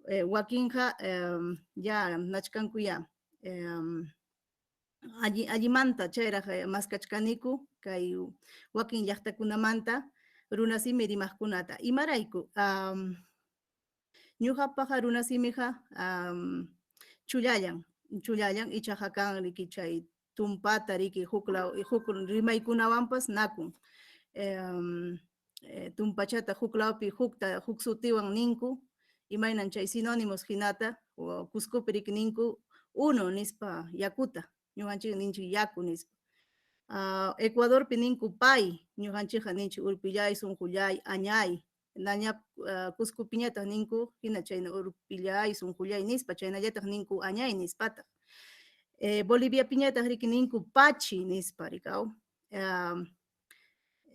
Wakinqa ya nachkankuya allimanta chayraq maskachkaniku kay wakin llaqtakunamanta runasimi rimaqkunata. Imarayku? Ñuqapaqqa runasimiqa chullallan, chullallan ichaqa kan riki chay tumpata riki huklaw huk rimaykunawanpas nakun. Tumpachata huklawpi hukta huk sutiwan ninku, imaynan chay sinónimos hinata Cuscopi riki ninku uno nispa yakuta, ñuqanchik ninchik yaku nispa. Ecuadorpi ninku pay, ñuqanchikqa ninchik urpillay, sunqullay, añay. Naña Cuscopiñataq ninku hina chayna urpillay, sunqullay nispa, chaynallataq ninku añay nispataq. Boliviapiñataq riki ninku pachi nispa rikaw.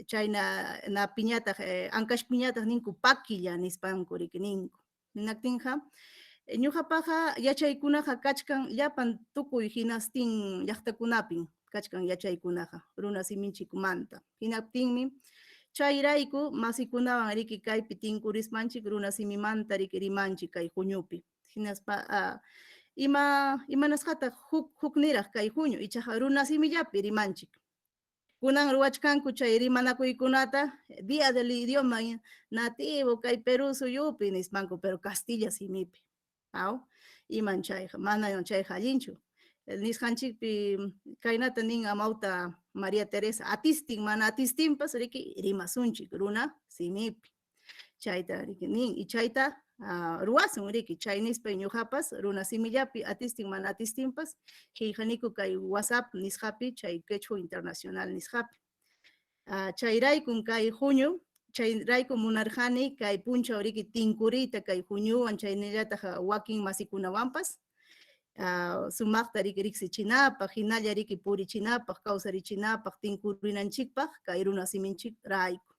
Chayna napiñataq Ancashpiñataq ninku paquilla nispanku riki ninku. Hinaptinqa ñuqapaqqa yachaykunaqa kachkan llapan tukuy hinastin llaqtakunapin kachkan yachaykunaqa runa siminchikmanta. Hinaptinmi chayrayku masikunawan riki kaypi tinkurispanchik runa simimanta riki rimanchik kay huñupi. Hinaspa ima imanasqataq huk hukniraq kay huñu ichaqa runa simillapi rimanchik. Kunan ruwachkanku chay rimanakuykunata Día del Idioma Nativo kay Perú suyupi nispanku, pero castilla simipi. Aw, iman chayqa, manan chayqa allinchu. Nisqanchikpi kaynata nin amawta María Teresa, atistin mana atistinpas riki rimasunchik runa simipi. Chayta riki nin y chayta ruwasun riki chay nispa ñuqapas runa simillapi atistin mana atistinpas qillqaniku kay WhatsApp nisqapi chay Quechua Internacional nisqapi. Chayraykun kay huñu, chayrayku munarqani kay punchaw riki tinkuriyta kay huñuwan chaynallataq wakin masikunawanpas sumaqta riki riqsichinapaq, hinalla riki purichinapaq, kawsarichinapaq, tinkurinanchikpaq kay runa siminchik rayku.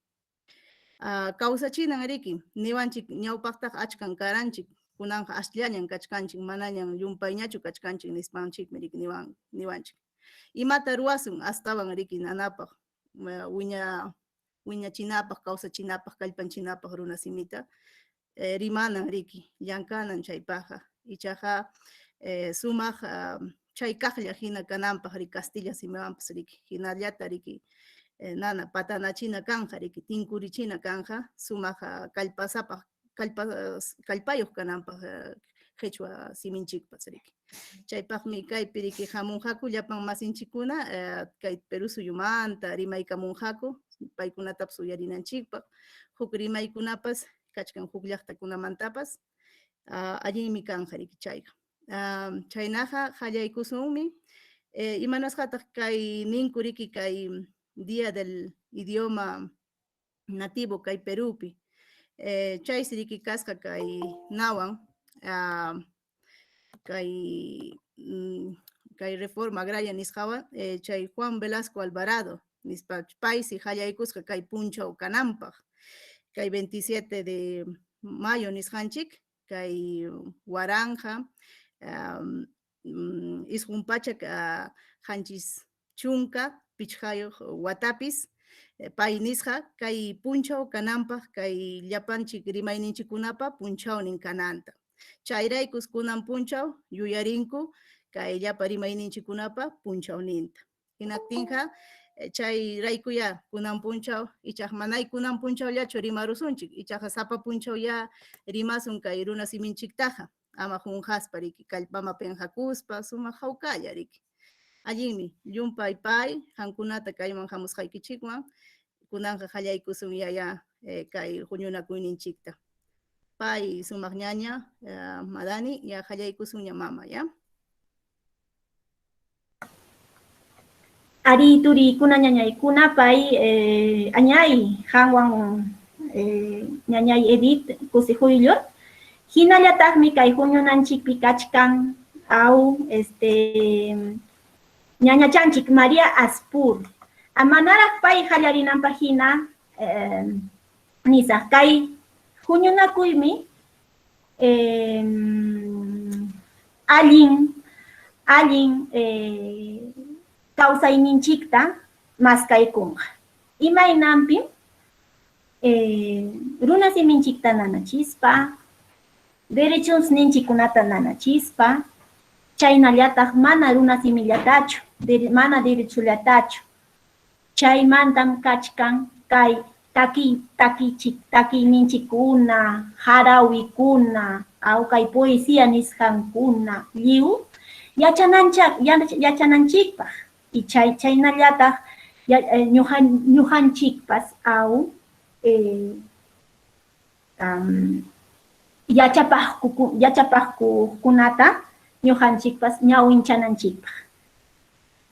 Kawsachinan riki, niwanchik ñawpaqtaq achkan karanchik, kunanqa asllañan kachkanchik, manañan llumpayñachu kachkanchik nispanchikmi riki niwanchik. Imata ruwasun astawan riki nanapaq, wiñachinapaq, kawsachinapaq, kallpanchinapaq runa simita rimanan riki, llankanan chaypaqqa. Ichaqa sumaq chay kaqlla hina kananpaq riki castilla simiwanpas riki, hinallata riki nana patanachina kanqa riki, tinkurichina kanqa, sumaq kallpasapaq, kallpayuq kananpaq qhichwa siminchikpas riki. Chaypaqmi kaypi riki hamunqaku llapan masinchikkuna kay Perú suyumanta rimaykamunqaku, paykunatapas uyarinanchikpaq, huk rimaykunapas kachkan huk llaqtakunamantapas, allinmi kanqa riki chayqa. Chaynaqa qallaykusunmi. Imanasqataq kay ninku riki kay Día del Idioma Nativo kay Perúpi. Chaysi riki kasqa kay nawan kay reforma agraria nisqawan chay Juan Velasco Alvarado nispa paysi qallaykusqa kay punchaw kananpaq kay 27 de mayo nisqanchik kay waranqa 975 watapis pay nisqa kay punchaw kananpaq kay llapanchik rimayninchikkunapa punchawnin kananta. Chayraykus kunan punchaw yuyarinku kay llapa rimayninchikkunapa punchawninta. Hinaptinqa chayraykuyá kunan punchaw ichaq manay kunan punchawllachu rimarusunchik, ichaqa sapa punchawya rimasun kay runa siminchiktaqa, ama qunqaspa riki, kallpama pinqakuspa sumaq hawkalla riki. Allinmi, llumpay pay qamkunata kayman hamusqaykichikwan kunanqa qallaykusun yaya kay huñunakuyninchikta. Pay sumaq ñaña Madani, ya qallaykusunña mama, ya. Ari turiykuna ñañaykuna pay añay qanwan ñañay Edith Kusijuyllur, hinallataqmi kay huñunanchikpi kachkan aw este ñañachanchik María Aspur. Manaraq pay qallarinanpaq hina nisaq kay huñunakuymi allin allin kawsayninchikta maskaykunqa. Imaynanpim runa siminchikta nanachispa, Derechosninchikkunata nanachispa, chaynallataq mana runa simillatachu, mana derechollatachu. Chaymantam kachkan kay takiyninchikkuna, harawikuna, aw kay poesía nisqankuna, lliw yachananchikpaq. Y chaynallataq ñuqanchikpas aw yachapaqkukunata ñuqanchikpas ñawinchananchikpaq.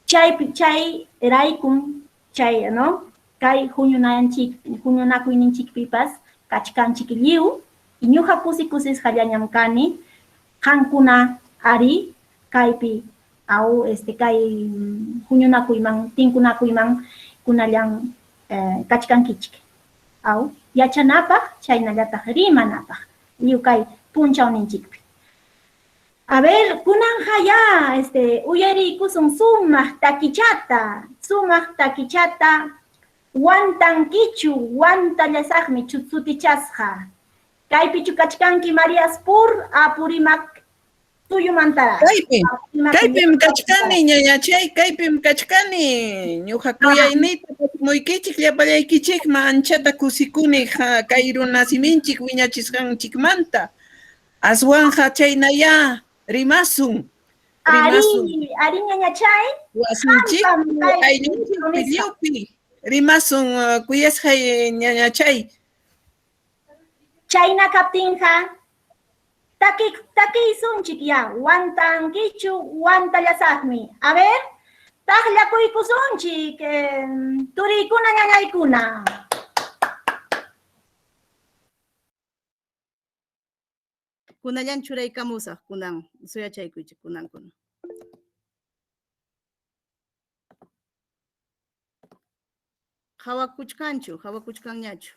Chay raykun chay, ¿no? Kay huñunakuyninchikpipas kachkanchik lliw, y ñuqa kusi kusisqallañam kani, qankuna ari kaypi aw kay huñunakuyman tinkunakuyman kunallan kachkankichik. Aw yachanapaq chaynallataq rimanapaq lliw kay punchawninchikpi. A ver, kunanja ya uyariykusun sumaq takichata wantankichu wantallasaqmi sutichasqa. Kaypichu kachkanki María Aspur, Apurímac suyumantaraq. Kaypim kachkani, ñañachay, kaypim kachkani. Ñuqa kuyayniyta muykichik llapallaykichikman anchata kusikuni kay runa siminchik wiñachisqanchikmanta. Aswanja chaynaya rimasun. Ari, ari ñañachay. Wasinchik ayllunchikpi lliwpi rimasun kuyasqay ñañachay. Chayna kaptinqa takiysunchik ya, wantankichu wantallasaqmi. A ver, taqllakuykusunchik turiykuna ñañaykuna. Kunallan churaykamusaq kunan suyachaykuchik kunankuna. Hawakuchkanchu, hawakuchkanñachu.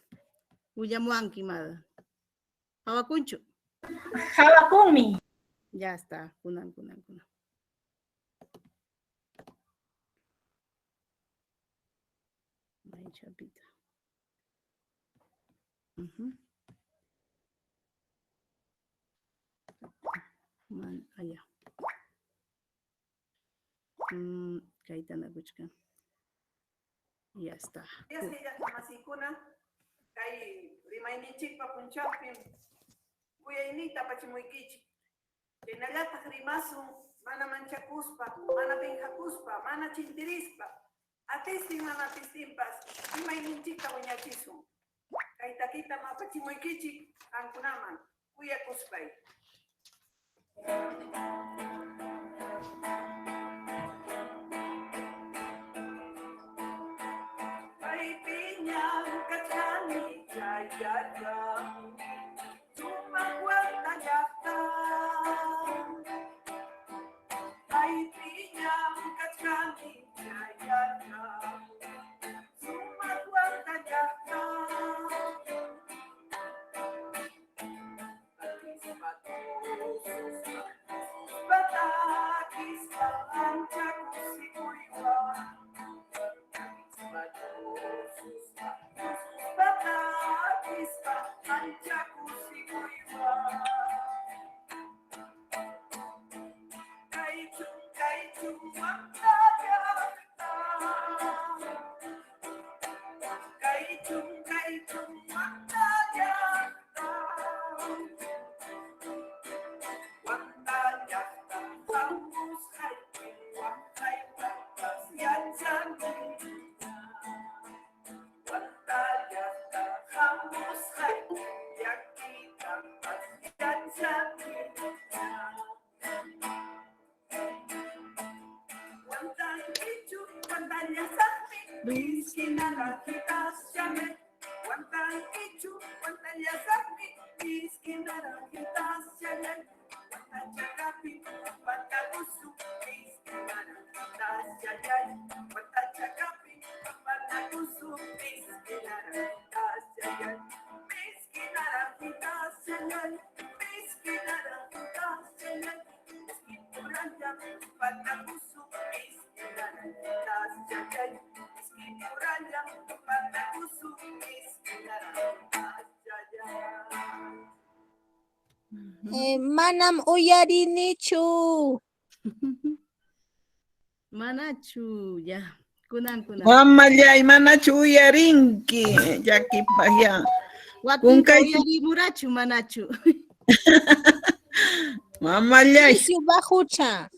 Willamuwanki mada. Hawakunchu. Hawakunmi. Ya está, kunan. Chapita. Man, allá. Kaytanakuchkan. Ya está. Kay rimayninchikpa punchawpim kuyayniyta apachimuykichik. Chaynallataq rimasun mana manchakuspa, mana pinqakuspa, mana chintirispa, atistin mana atistinpas rimayninchikta wiñachisun. Kay takitam apachimuykichik qamkunaman kuyakuspay. Manam uyarinichu. Manachu, ya. Kunan, kunan. Mamallay, manachu uyarinki, llakipaq ya. Wakinta Kunkayki- uyarimurachu, manachu. Mamallay. Nisyu bajucha.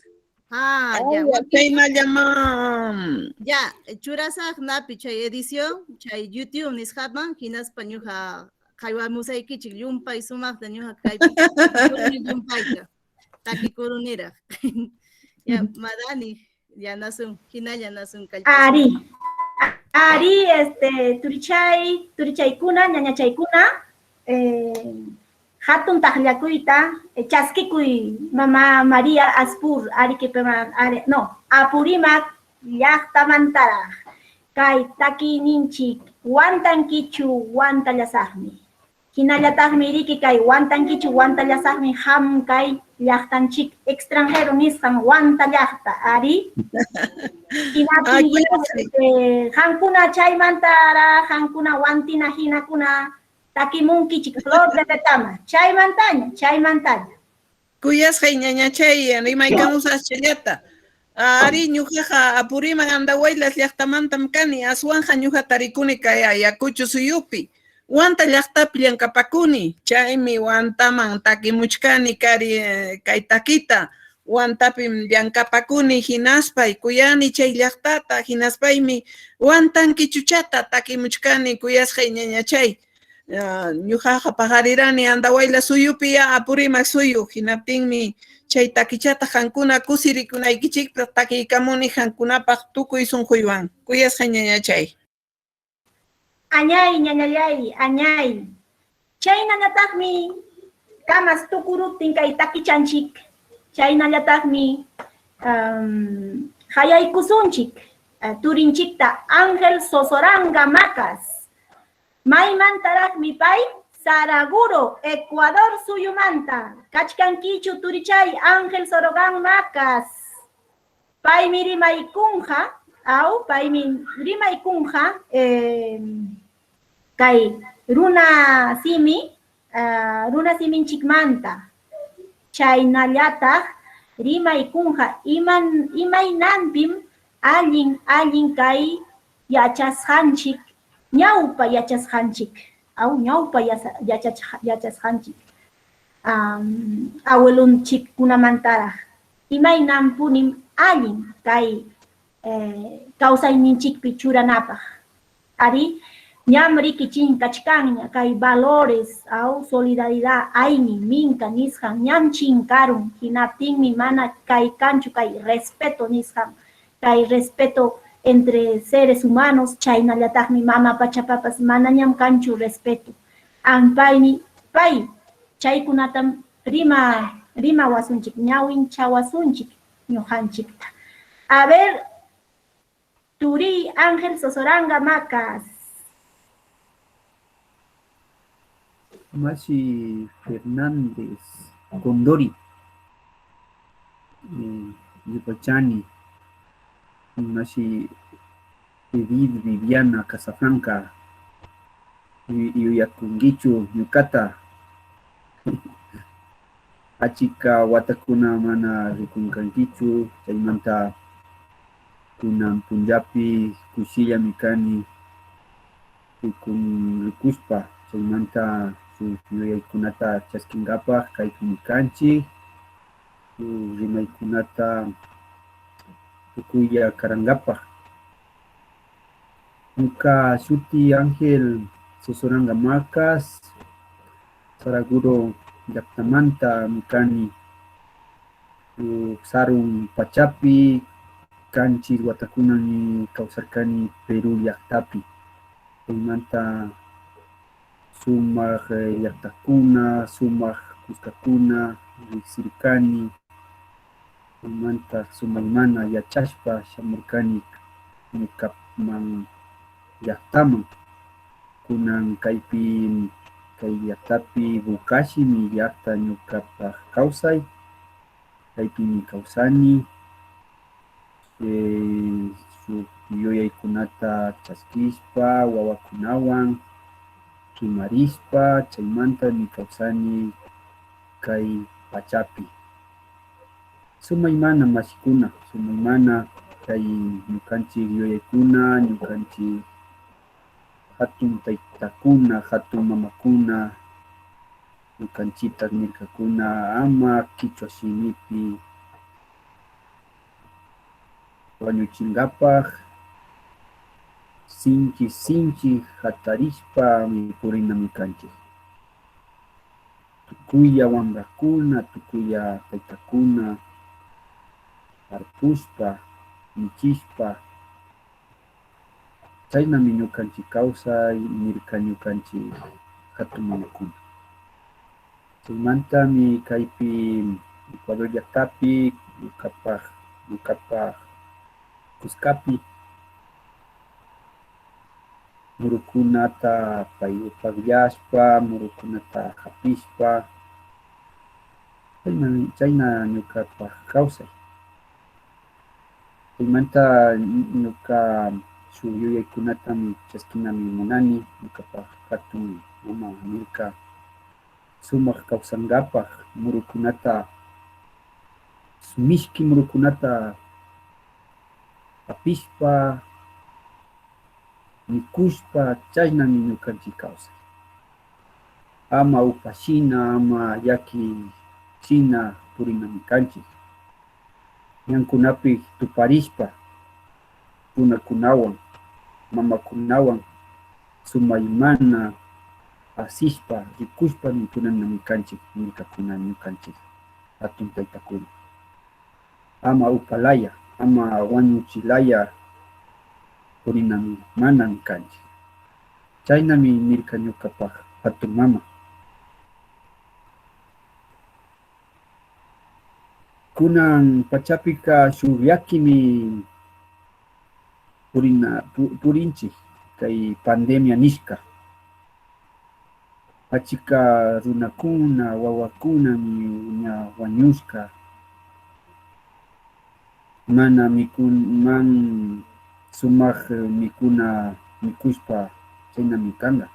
Ah, ya. Ay, Wakin- chaynallaman. Ya, churasaq napi chay edición, chay YouTube nisqaman, hinaspa ñuqa qaywamusaykichik llumpay sumaqta ñuqa kaypi kuruni llumpayta, takikuruniraq. Ya, Madani, ya nasun, hinalla nasun kallpasun. Ari, ari, turichay, turichaykuna, ñañachaykuna, hatun taqllakuyta, chaskikuy mama María Aspur, Arequipa, Are, no, Apurímac llaqtamantaraq, kay takiyninchik wantankichu wantallasaqmi. Hinallataqmi riki kay wantankichu wantallasaqmi ham kay llaqtanchik extranjero nisqan wanta llaqta, ari. Hinaptin Ay, cuídate. Hankuna chaymantaraq, hankuna wantina hinakuna takimunkichik flor de retama, chaymantaña, chaymantaña. Kuyasqay ñañachay, rimaykamusaq chayllata. Ari, ñuqaqa Apurímac Andahuaylas llaqtamantam kani, aswanqa ñuqa tarikuni kay Ayacucho suyupi. Wanta llaqtapi llank'apakuni, chaymi wantaman takimuchkani kari, kay takita. Wantapim llank'apakuni, hinaspay kuyani chay llaqtata, hinaspaymi wantankichuchata takimuchkani kuyasqay ñañachay. Ñuqaqa paqarirani Andahuaylas suyupi ya Apurímac suyu, hinaptinmi chay takichata hankuna kusirikunaykichikpaq takiykamuni hankunapaq tukuy sunquywan. Kuyasqay ñañachay. Añay, ñañallay, añay. Chaynallataqmi kamas tukuruptin kay takichanchik. Chaynallataqmi, hayaykusunchik, turinchikta Ángel Sosoranga Macas. Maymantaraqmi pay Saraguro, Ecuador suyumanta. Kachkankichu turichay Ángel Sorogan Macas. Paymi rimaykunja, aw, paymi rimaykunja, kay runa simi, runa siminchikmanta. Chaynallataq rimaykunja imaynanpim allin allin kay yachasqanchik, ñawpa yachasqanchik, aw, ñawpa yachasqanchik, abuelunchikkunamantaraq, imaynanpunim allin kay, kawsayninchikpi churanapaq. Ari, ñam riki chinkachkanña kay valores, aw, solidaridad, ayni, minka nisqan, ñam chinkarun, hinaptinmi mana kay kanchu kay respeto nisqan, kay respeto entre seres humanos, chaynallataqmi mama pachapapas manañam kanchu respeto. Ampaymi pay chaykunatam rima wasunchik, ñawin chawasunchik ñuqanchikta. A ver, Turi Ángel Sosoranga Macas. Mashi Fernández Condori, Yupachani, Mashi Edith Viviana Casafranca, Yuyakungichu, Yucata, Achika Watakuna mana rikunkankichu, chaymanta kunan punllapi kushilla mikani rikun rikuspa, chaymanta yuyaykunata chaskinkapaq kaypi mikanchik, rimaykunata tukuylla karankapaq. Ñuka shuti Ángel Sosoranga Macas, Saraguro llaqtamanta mikani, sarun pachapi, kanchis watakunami kawsarkani Perú llaqtapi. Chaymanta sumaq llaqtakuna, sumaq kuskakuna riqsirkani, chaymanta sumaymana yachashpa shamurkani ñukaman llaqtaman. Kunan kaypi kay llaqtapi Bukashimi llaqta ñukapaq kawsay, kaypimi kawsani, shuk yuyaykunata chaskishpa wawakunawan rimarishpa, chaymantami kawsani kay pachapi. Sumaymana mashikuna, sumaymana kay ñukanchik yuyaykuna, ñukanchik hatun taytakuna, hatun mamakuna, ñukanchikta nirkakuna ama kichwa shimipi wañuchinkapaq sinchi sinchi hatarishpa purinami kanchik. Tukuya wamrakuna, tukuya taytakuna tarpushpa, michishpa, chaynami ñukanchik kawsay nirka ñukanchik hatun mamakuna. Chaymantami kaypi Ecuador llaqtapi ñuqapaq kuskapi murukunata paypaqllashpa, murukunata hapishpa, chayna ñuqapaq kawsay. Chaymanta ñuqa shuk yuyaykunatami chaskinami munani, ñuqapaq hatun mama nirka sumaq kawsankapaq murukunata, mishki murukunata hapishpa, mikushpa, chaynami ñukanchik kawsay. Ama upashina, ama llakishina purinami kanchik. Ñankunapi tuparishpa, runakunawan, mamakunawan, sumaymana asishpa, rikushpa purinami kanchik nirkakuna ñukanchik hatun taytakuna. Ama upalaya, ama wañuchilaya purinami manami kanchik. Chaynami nirka ñuqapaq hatun mama. Kunan pachapika shuk llakimi purinchik kay pandemia nishka. Achika runakuna, wawakunami ña wañushka. Mana man sumaq mikuna mikushpa chaynami kanka.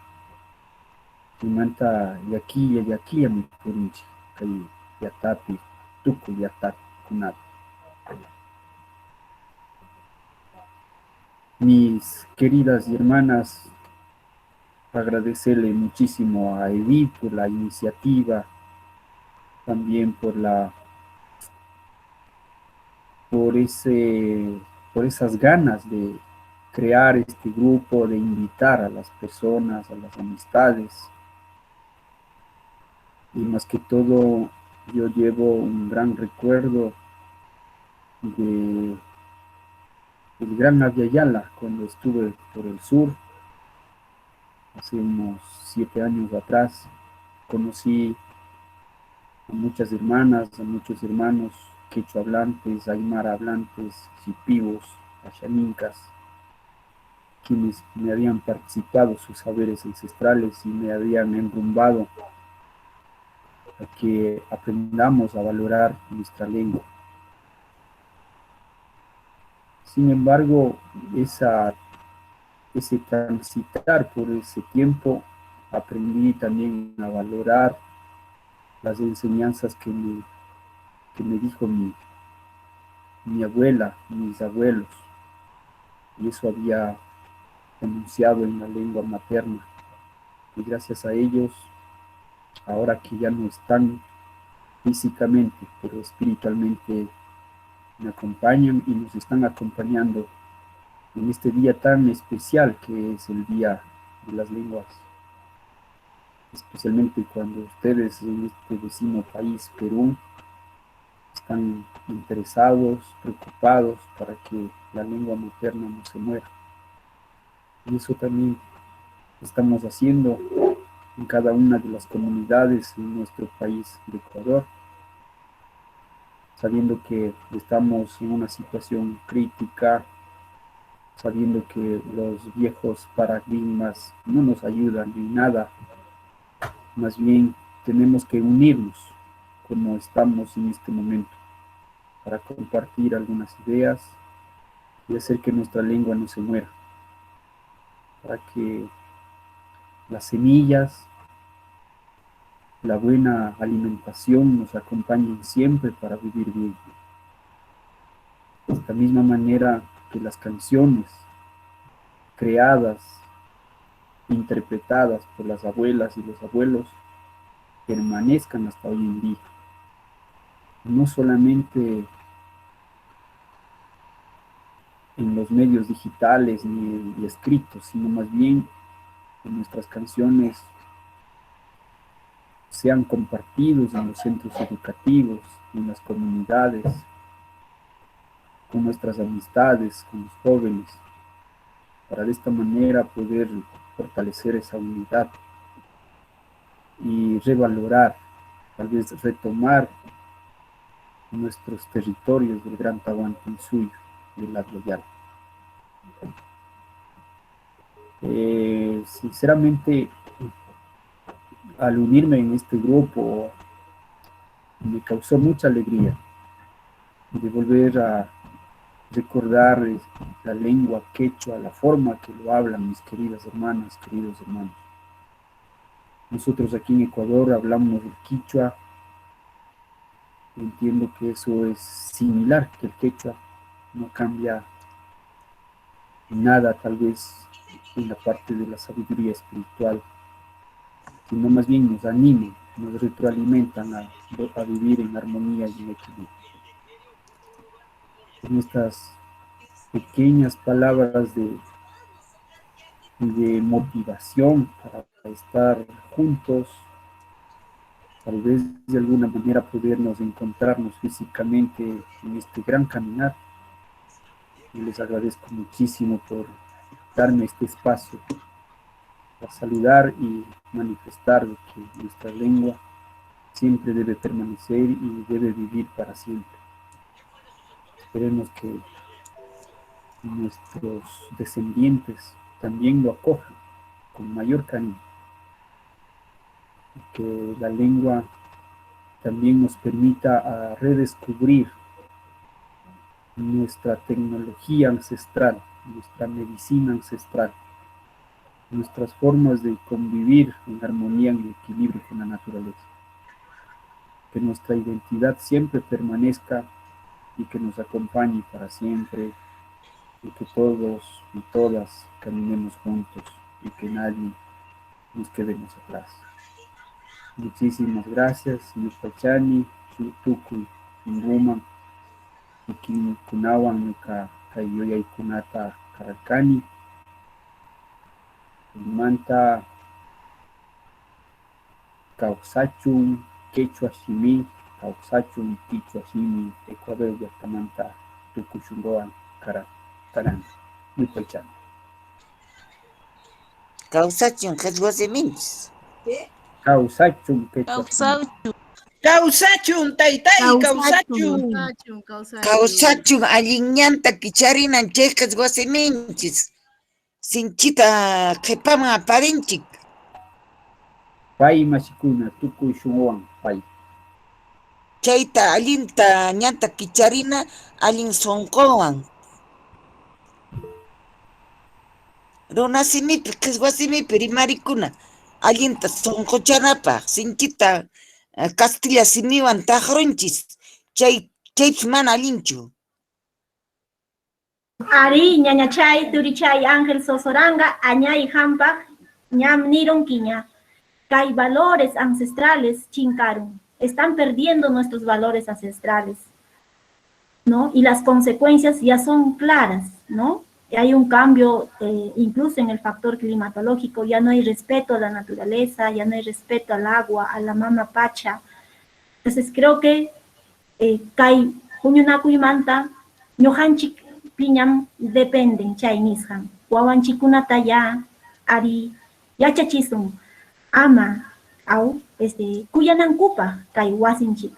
Chaymanta llakilla llakillami purinchik kay llaqtapi, tukuy llaqtakunapi. Mis queridas hermanas, agradecerle muchísimo a Edith por la iniciativa, también por esas ganas de crear este grupo, de invitar a las personas, a las amistades. Y más que todo, yo llevo un gran recuerdo de el gran Abya Yala, cuando estuve por el sur, hace unos 7 años atrás, conocí a muchas hermanas, a muchos hermanos quechua hablantes, aymara hablantes, shipibos, ashaninkas, quienes me habían participado sus saberes ancestrales y me habían enrumbado a que aprendamos a valorar nuestra lengua. Sin embargo, ese transitar por ese tiempo, aprendí también a valorar las enseñanzas que me dijo mi abuela, mis abuelos, y eso había enunciado en la lengua materna. Y gracias a ellos, ahora que ya no están físicamente, pero espiritualmente me acompañan y nos están acompañando en este día tan especial que es el Día de las Lenguas, especialmente cuando ustedes en este vecino país, Perú, están interesados, preocupados para que la lengua materna no se muera. Y eso también estamos haciendo en cada una de las comunidades en nuestro país de Ecuador, sabiendo que estamos en una situación crítica, sabiendo que los viejos paradigmas no nos ayudan en nada, más bien tenemos que unirnos como estamos en este momento para compartir algunas ideas y hacer que nuestra lengua no se muera, para que las semillas La buena alimentación nos acompañen siempre para vivir bien. De esta misma manera que las canciones creadas, interpretadas por las abuelas y los abuelos, permanezcan hasta hoy en día. No solamente en los medios digitales ni escritos, sino más bien que nuestras canciones sean compartidos en los centros educativos, en las comunidades, con nuestras amistades, con los jóvenes, para de esta manera poder fortalecer esa unidad y revalorar, tal vez retomar nuestros territorios del Gran Tahuantinsuyo, de la Guayana. Sinceramente, al unirme en este grupo, me causó mucha alegría de volver a recordar la lengua quechua, la forma que lo hablan mis queridas hermanas, queridos hermanos. Nosotros aquí en Ecuador hablamos el quichua. Entiendo que eso es similar que el quechua, no cambia nada tal vez en la parte de la sabiduría espiritual, sino más bien nos animan, nos retroalimentan a vivir en armonía y en equilibrio. Con estas pequeñas palabras de motivación para estar juntos, tal vez de alguna manera podernos encontrarnos físicamente en este gran caminar. Y les agradezco muchísimo por darme este espacio para saludar y manifestar que nuestra lengua siempre debe permanecer y debe vivir para siempre. Esperemos que nuestros descendientes también lo acojan con mayor cariño, y que la lengua también nos permita a redescubrir nuestra tecnología ancestral, nuestra medicina ancestral, nuestras formas de convivir en armonía, en equilibrio con la naturaleza. Que nuestra identidad siempre permanezca y que nos acompañe para siempre, y que todos y todas caminemos juntos y que nadie nos quedemos atrás. Muchísimas gracias, Yupaychani, Tukuy, Inguma, Kunawan, Ñuka, Kayuyaykunata, Kararkani, Manta, Kawsachun, Quechua Shimi, Kawsachun, Quichua Shimi, Ecuador, llaqtamanta, Tukushungoan, Karan, Yupaychani. Kawsachun, qhichwa siminchis. Kawsachun, quechua simi. Kawsachun, taytay, kawsachun. Kawsachun, kawsachun. Kawsachun, allin ñanta kicharinan chay qhichwa siminchis. Sinchita qhipaman aparinchik. Pay mashikuna, tukuy shunquwan pay. Chayta allinta ñanta kicharina allin sunquwan. Runa simipi, qhichwa simipi rimarikuna allinta sunquchanapaq, sinchita kastilla simiwan taqrunchis, chaypis mana allinchu. Ari, ñañachay, turichay, Ángel Sosoranga, añay hampaq, ñam nirunkiña. Kay valores ancestrales chinkarun. Están perdiendo nuestros valores ancestrales, ¿no? Y las consecuencias ya son claras, ¿no? Hay un cambio incluso en el factor climatológico, ya no hay respeto a la naturaleza, ya no hay respeto al agua, a la mama pacha. Entonces creo que kay huñunakuymanta ñuqanchik piñam dependen chay nisqan. Wawanchikunata ya ari yachachisun ama aw kuyanankupaq kay wasinchik,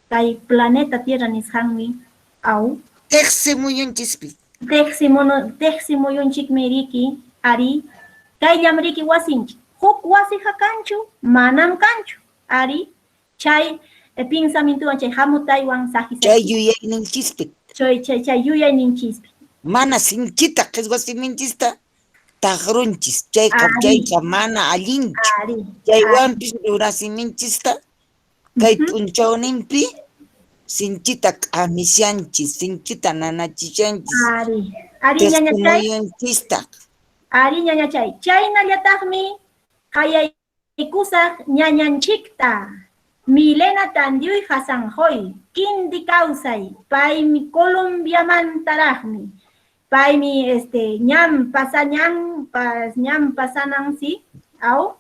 kay planeta Tierra nisqanmi aw. Teqsi muyunchispi. Teqsi muyunchikmi riki ari kayllam riki wasinchik. Huk wasiqa kanchu, manam kanchu. Ari chay pinsamintuwan chay hamutaywan saji Chay yuyayninchispi. Chay yuyayninchispi. Mana sinchita qhichwa siminchista taqrunchis. Chayqa chayqa mana allinchu. Chaywanpis runasiminchista kay p'unchawninpi sinchita k'amishanchis, sinchita nanachishanchis. Ari, ñañachay. Tiqsimuyunchistaq. Ari, ñañachay. Chaynallataqmi qayaykusaq ñañanchikta. Milena Tandiuy Hasanjoy, Kindi kawsay, paymi Colombiamantaraqmi. Paymi ñan pasañan, pas, ñan pasanan, sí, aw.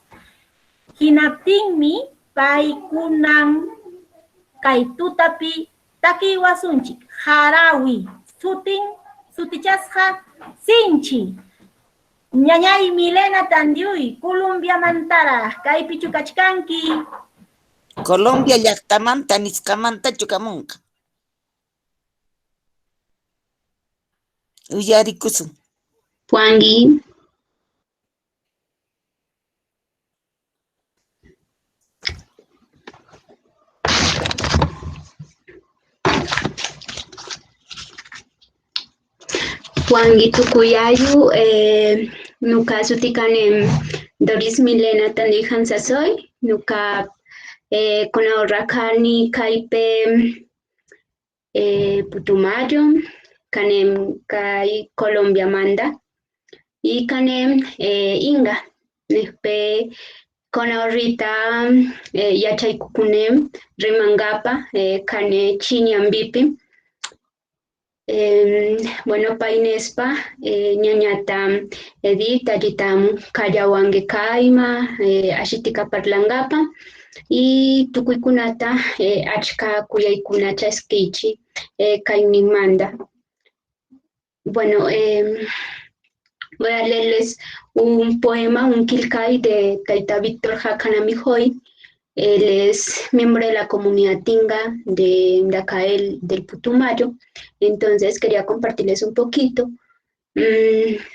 Hinaptinmi paykunan kay tutapi takiwasunchik, harawi, sutin, sutichasqa sinchi. Ñañay Milena Tandiuy, Colombiamantaraq, kaypichu kachkanki? Colombia llaqtamanta nisqamantachu kamunqa. Uyarikusun. Juangui. Juangui Tucuyayu, nuka sutikanem Doris Milena Tandijan Sasoy, nuka kunaurrakani kaype Putumayo, kanem kay Colombia manda, y kanem Inga, nejpe kunaurrita yachaykukunem rimangapa kane chiñambipi. Bueno, painespa, ñañata Edith, allitam kallawangue kayma, ashitika parlangapa, y tukuykunata achka kuyaykuna chaskichi kaynimanda. Bueno, voy a leerles un poema, un quilcay de Taita Víctor Jacanamijoy. Él es miembro de la comunidad Tinga de acá del Putumayo. Entonces quería compartirles un poquito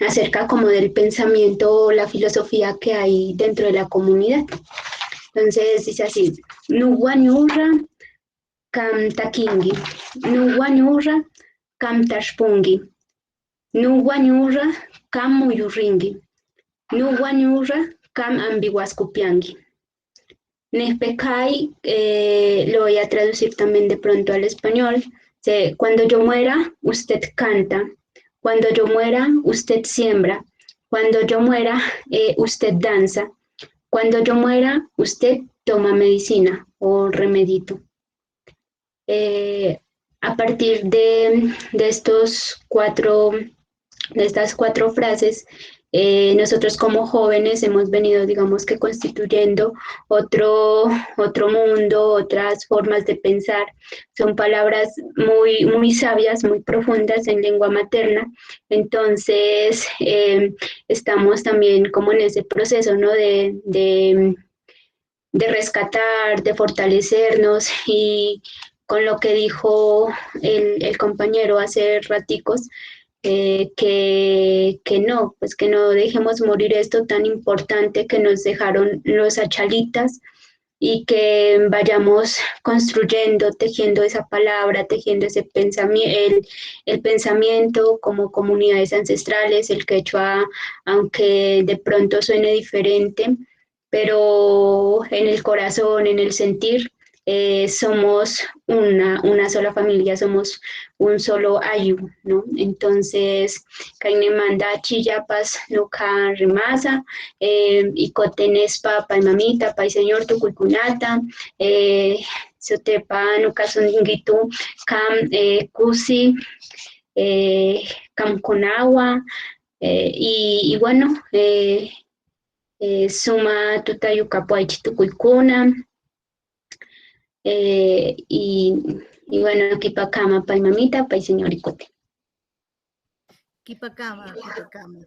acerca como del pensamiento o la filosofía que hay dentro de la comunidad. Entonces dice así: Nuguañurra kamtakingi, nuguañurra kamtashpungi, nuguañurra kamuyurringi, nuguañurra kam ambihuascupiangui. Nejpecay, lo voy a traducir también de pronto al español. Dice, cuando yo muera, usted canta. Cuando yo muera, usted siembra. Cuando yo muera, usted danza. Cuando yo muera, usted toma medicina o remedito. A partir de estos cuatro, de estas cuatro frases, nosotros como jóvenes hemos venido, digamos que constituyendo otro mundo, otras formas de pensar. Son palabras muy, muy sabias, muy profundas en lengua materna. Entonces, estamos también como en ese proceso, ¿no? De rescatar, de fortalecernos, y con lo que dijo el compañero hace raticos, que no dejemos morir esto tan importante que nos dejaron los achalitas, y que vayamos construyendo, tejiendo esa palabra, tejiendo ese el pensamiento como comunidades ancestrales, el quechua, aunque de pronto suene diferente, pero en el corazón, en el sentir, somos una sola familia, somos un solo ayu, ¿no? Entonces, Kainemanda, Chillapas, Nuka, Rimasa, y Cotenespa, Pai Mamita, Pai Señor, Tuculcunata, Sotepa, Nuka Songuitu, Kam, Kusi, Kamkonagua, y Suma, Tutayucapuaychi, Tucuicuna, y bueno, Kipakama, Pai Mamita, Pai Señor Icote. Kipakama, Kipakama.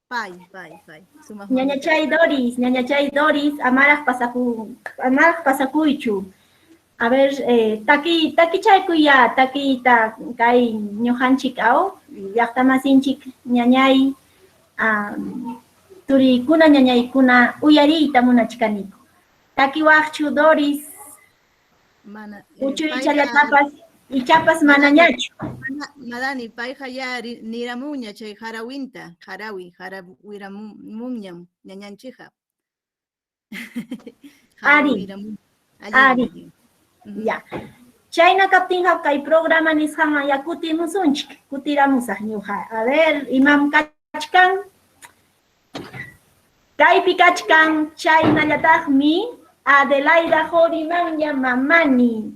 Pai, pai, pai. Suma Ñañachay Doris, ñañachay Doris, amaraj pasaku, amaraj pasakuychu. A ver, taki, taki chaykuya, taki ta, kay ñuqanchik aw, llaqtamasinchik ñañay, turikuna ñañaykuna uyariyta munachkaniku. Taki waqchu Doris. Mana, Uchuy payqa challatapas. Ichapas manañachu. Madani, payqa ya niramunña chay harawinta, harawi, harawiramunñam ñañanchikqa. Ari. Ari. Ya. Chayna kaptinqa kay programa nisqanman ya kutimusunchik, kutiramusaq ñuqa. A ver, imam kachkan. Kaypi kachkan chaynallataqmi Adelaida Jorimanya mamani.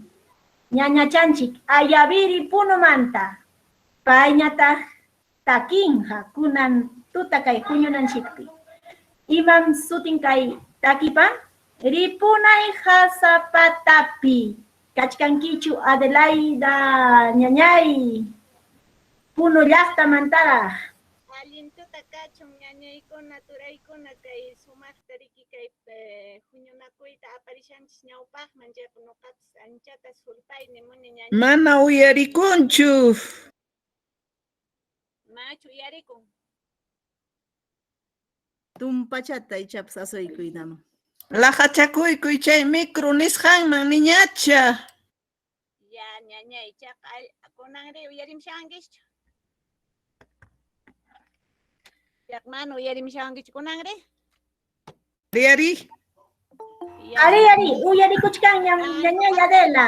Ñañachanchik Ayaviri Punomanta. Payñataq takinqa kunan tuta kay huñunanchikpi. Imam sutin kay takipa? Ripunay hasapatapi. Kachkankichu Adelaida ñañay. Puno llaqtamantaraq. Allin tuta kachun ñañaykuna turaykuna kay sumaqta riki kay huñunakuyta aparishanchis ñawpaqman chayqa ñuqapas anchata sulpayni muni ñañay. Mana uyarikunchu. Machu uyarikun. Tumpachata ichapas asuykuynama. Laqachakuykuy chay micro nisqanman niñacha. Ya ñañay chaqa kunanri uyarimshankichu. Mana uyarimshankichu kunanri? Ari, ari. Ari, uyarikuchkanñam ñañay Adela.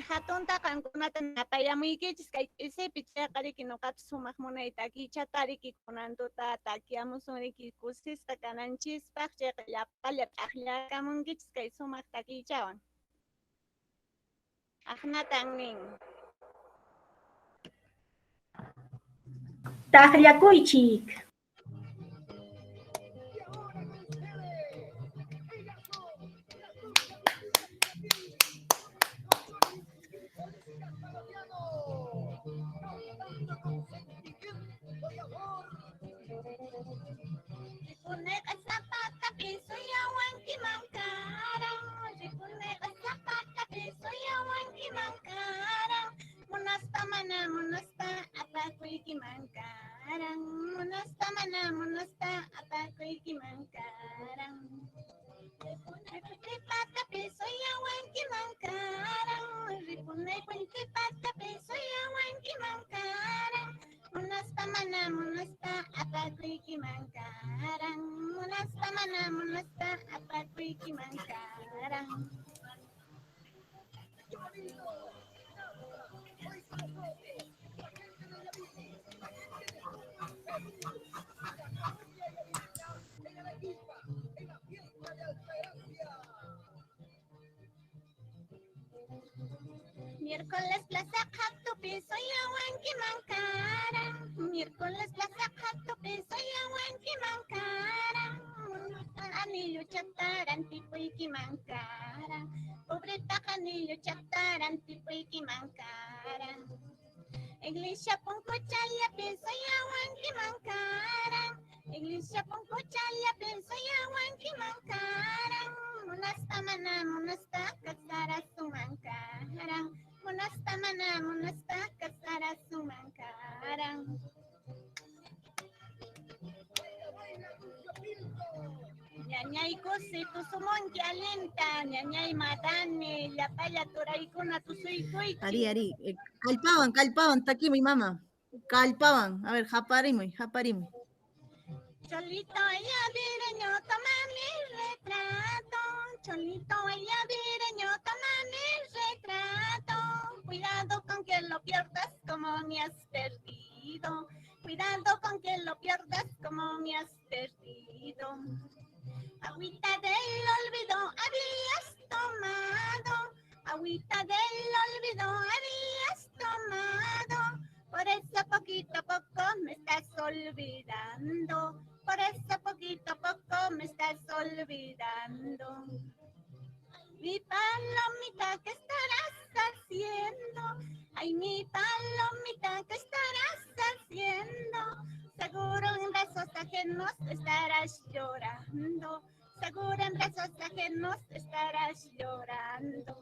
Hatunta qankunata napayamuykichis kay ch'isipi chayqa riki ñuqapas sumaq munay takichata riki kunan tuta takiamusun riki kusisqa kananchispaq chayqa llapalla t'aqllakamunkichis kay sumaq takichawan. Aqnatan nin. Taqllakuychik. Ripunayqa zapatapi suyawankiman karan. Ripunayqa zapatapi suyawankiman karan. Munaspa mana munaspa apakuykiman karan. Munaspa mana munaspa apakuykiman karan. Ripunay patapi suyawankiman karan. Ripunay patapi suyawankiman karan. Munaspa mana munaspa apakuykiman karan. Munaspa mana munaspa apakuykiman karan. Miércoles plaza qhatupi suyawankiman karan. Miércoles plaza qhatupi suyawankiman karan. Anillo chataran tipuykiman karan. Pobretaqa anillo chataran tipuykiman karan. Iglesia punkuchallapi suyawankiman karan. Iglesia punkuchallapi suyawankiman karan. Munaspa mana munaspa kasarasuman karan. Munaspa mana munaspa kasarasuman karan. Ñañay kusi tusumunki alinta, ñañay matani, llapalla turaykuna tusuykuyki. Ari, ari, kallpawan, kallpawan, takimuy mama. Kallpawan, a ver, haparimuy, haparimuy. Cholito ayavireño, toma mi retrato. Cholito ayavireño, toma mi retrato. Cuidado con que lo pierdas como me has perdido. Cuidado con que lo pierdas como me has perdido. Agüita del olvido habías tomado. Agüita del olvido habías tomado. Por eso poquito a poco me estás olvidando. Por eso poquito a poco me estás olvidando. Mi palomita, ¿qué estarás haciendo? Ay, mi palomita, ¿qué estarás haciendo? Seguro en brazos ajenos estarás llorando. Seguro en brazos ajenos estarás llorando.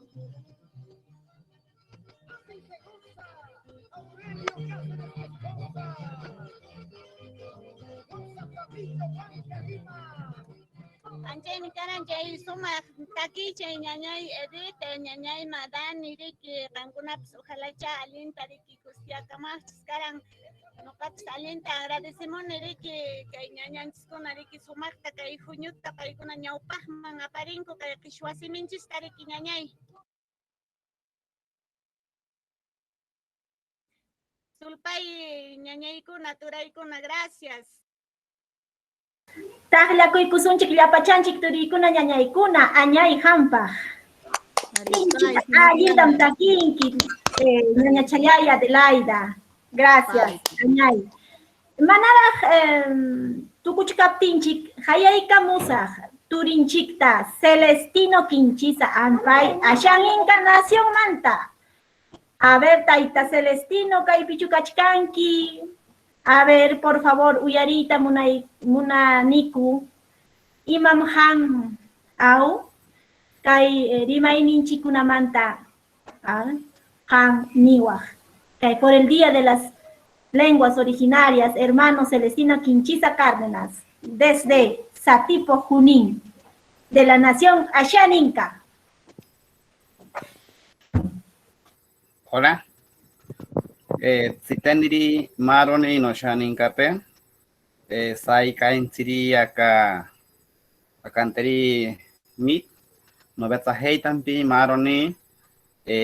Anchaymi karan chay sumaq Takichay ñañay Edith, ñañay Madani, riki, qankunapas ojalacha allinta riki kusiyakamaqchis karan. Noqapis allinta agradecemuni riki kay ñañanchiskuna riki sumaqta kay huñuta paykuna ñawpaqman aparinku kay qhichwa siminchista riki ñañay. Sulpay ñañaykuna, turaykuna, gracias. Taqlakuykusunchik llapachanchik turiykuna ñañaykuna añay hampaq. Allintam takinki ñañachallay Adelaida. Gracias, añay. Manaraq tukuchkaptinchik hayaykamusaq turinchikta Celestino Quinchisa ampay Ashaninka nacionmanta. A ver, tayta Celestino, kaypichu kachkanki. A ver, por favor, uyariyta munaniku. Imam han aw kay rimayninchikunamanta han niwaq. Kay por el Día de las Lenguas Originarias, hermano Celestino Quinchisa Cárdenas, desde Satipo, Junín, de la nación Ashaninka. Hola. Tsitaniri maroni no shaninkape, sai kaintsiri aka akanteri mit, no betsa heitampi maroni,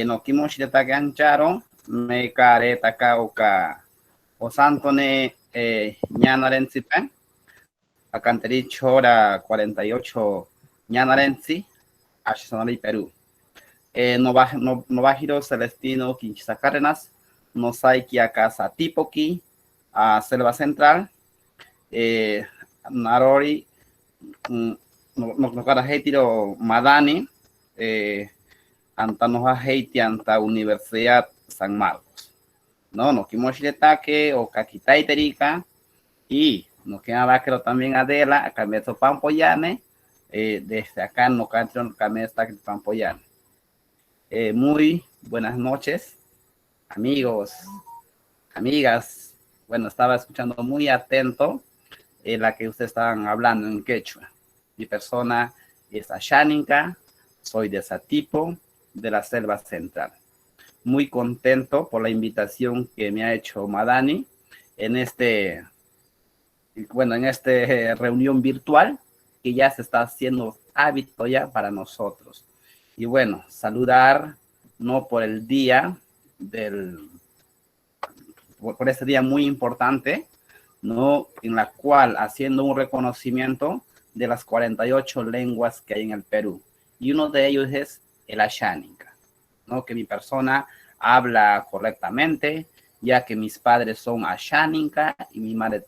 no kimoshitake ancharo, me karetaka oka o santone ñanarentsipe, akanteri chora 48 ñanarentsi, ashisonari Perú. No bajiro Celestino Quinchisa Cárdenas, no saiki acá Satipoki, a Selva Central, Narori, no cara heitiro Madani, anta no heiti anta Universidad San Marcos. No, no kimoshitake o kakitaiterika, y no queda vaquero también Adela, acá me pampoyane, desde acá no cantron kamesta pampoyane. Muy buenas noches, amigos, amigas. Bueno, estaba escuchando muy atento la que ustedes estaban hablando en quechua. Mi persona es Ashaninka, soy de Satipo, de la Selva Central. Muy contento por la invitación que me ha hecho Madani en este, bueno, en esta reunión virtual que ya se está haciendo hábito ya para nosotros. Y bueno, saludar, no por el día del, por este día muy importante, ¿no? En la cual haciendo un reconocimiento de las 48 lenguas que hay en el Perú. Y uno de ellos es el Ashaninka, ¿no? Que mi persona habla correctamente, ya que mis padres son Ashaninka y mi madre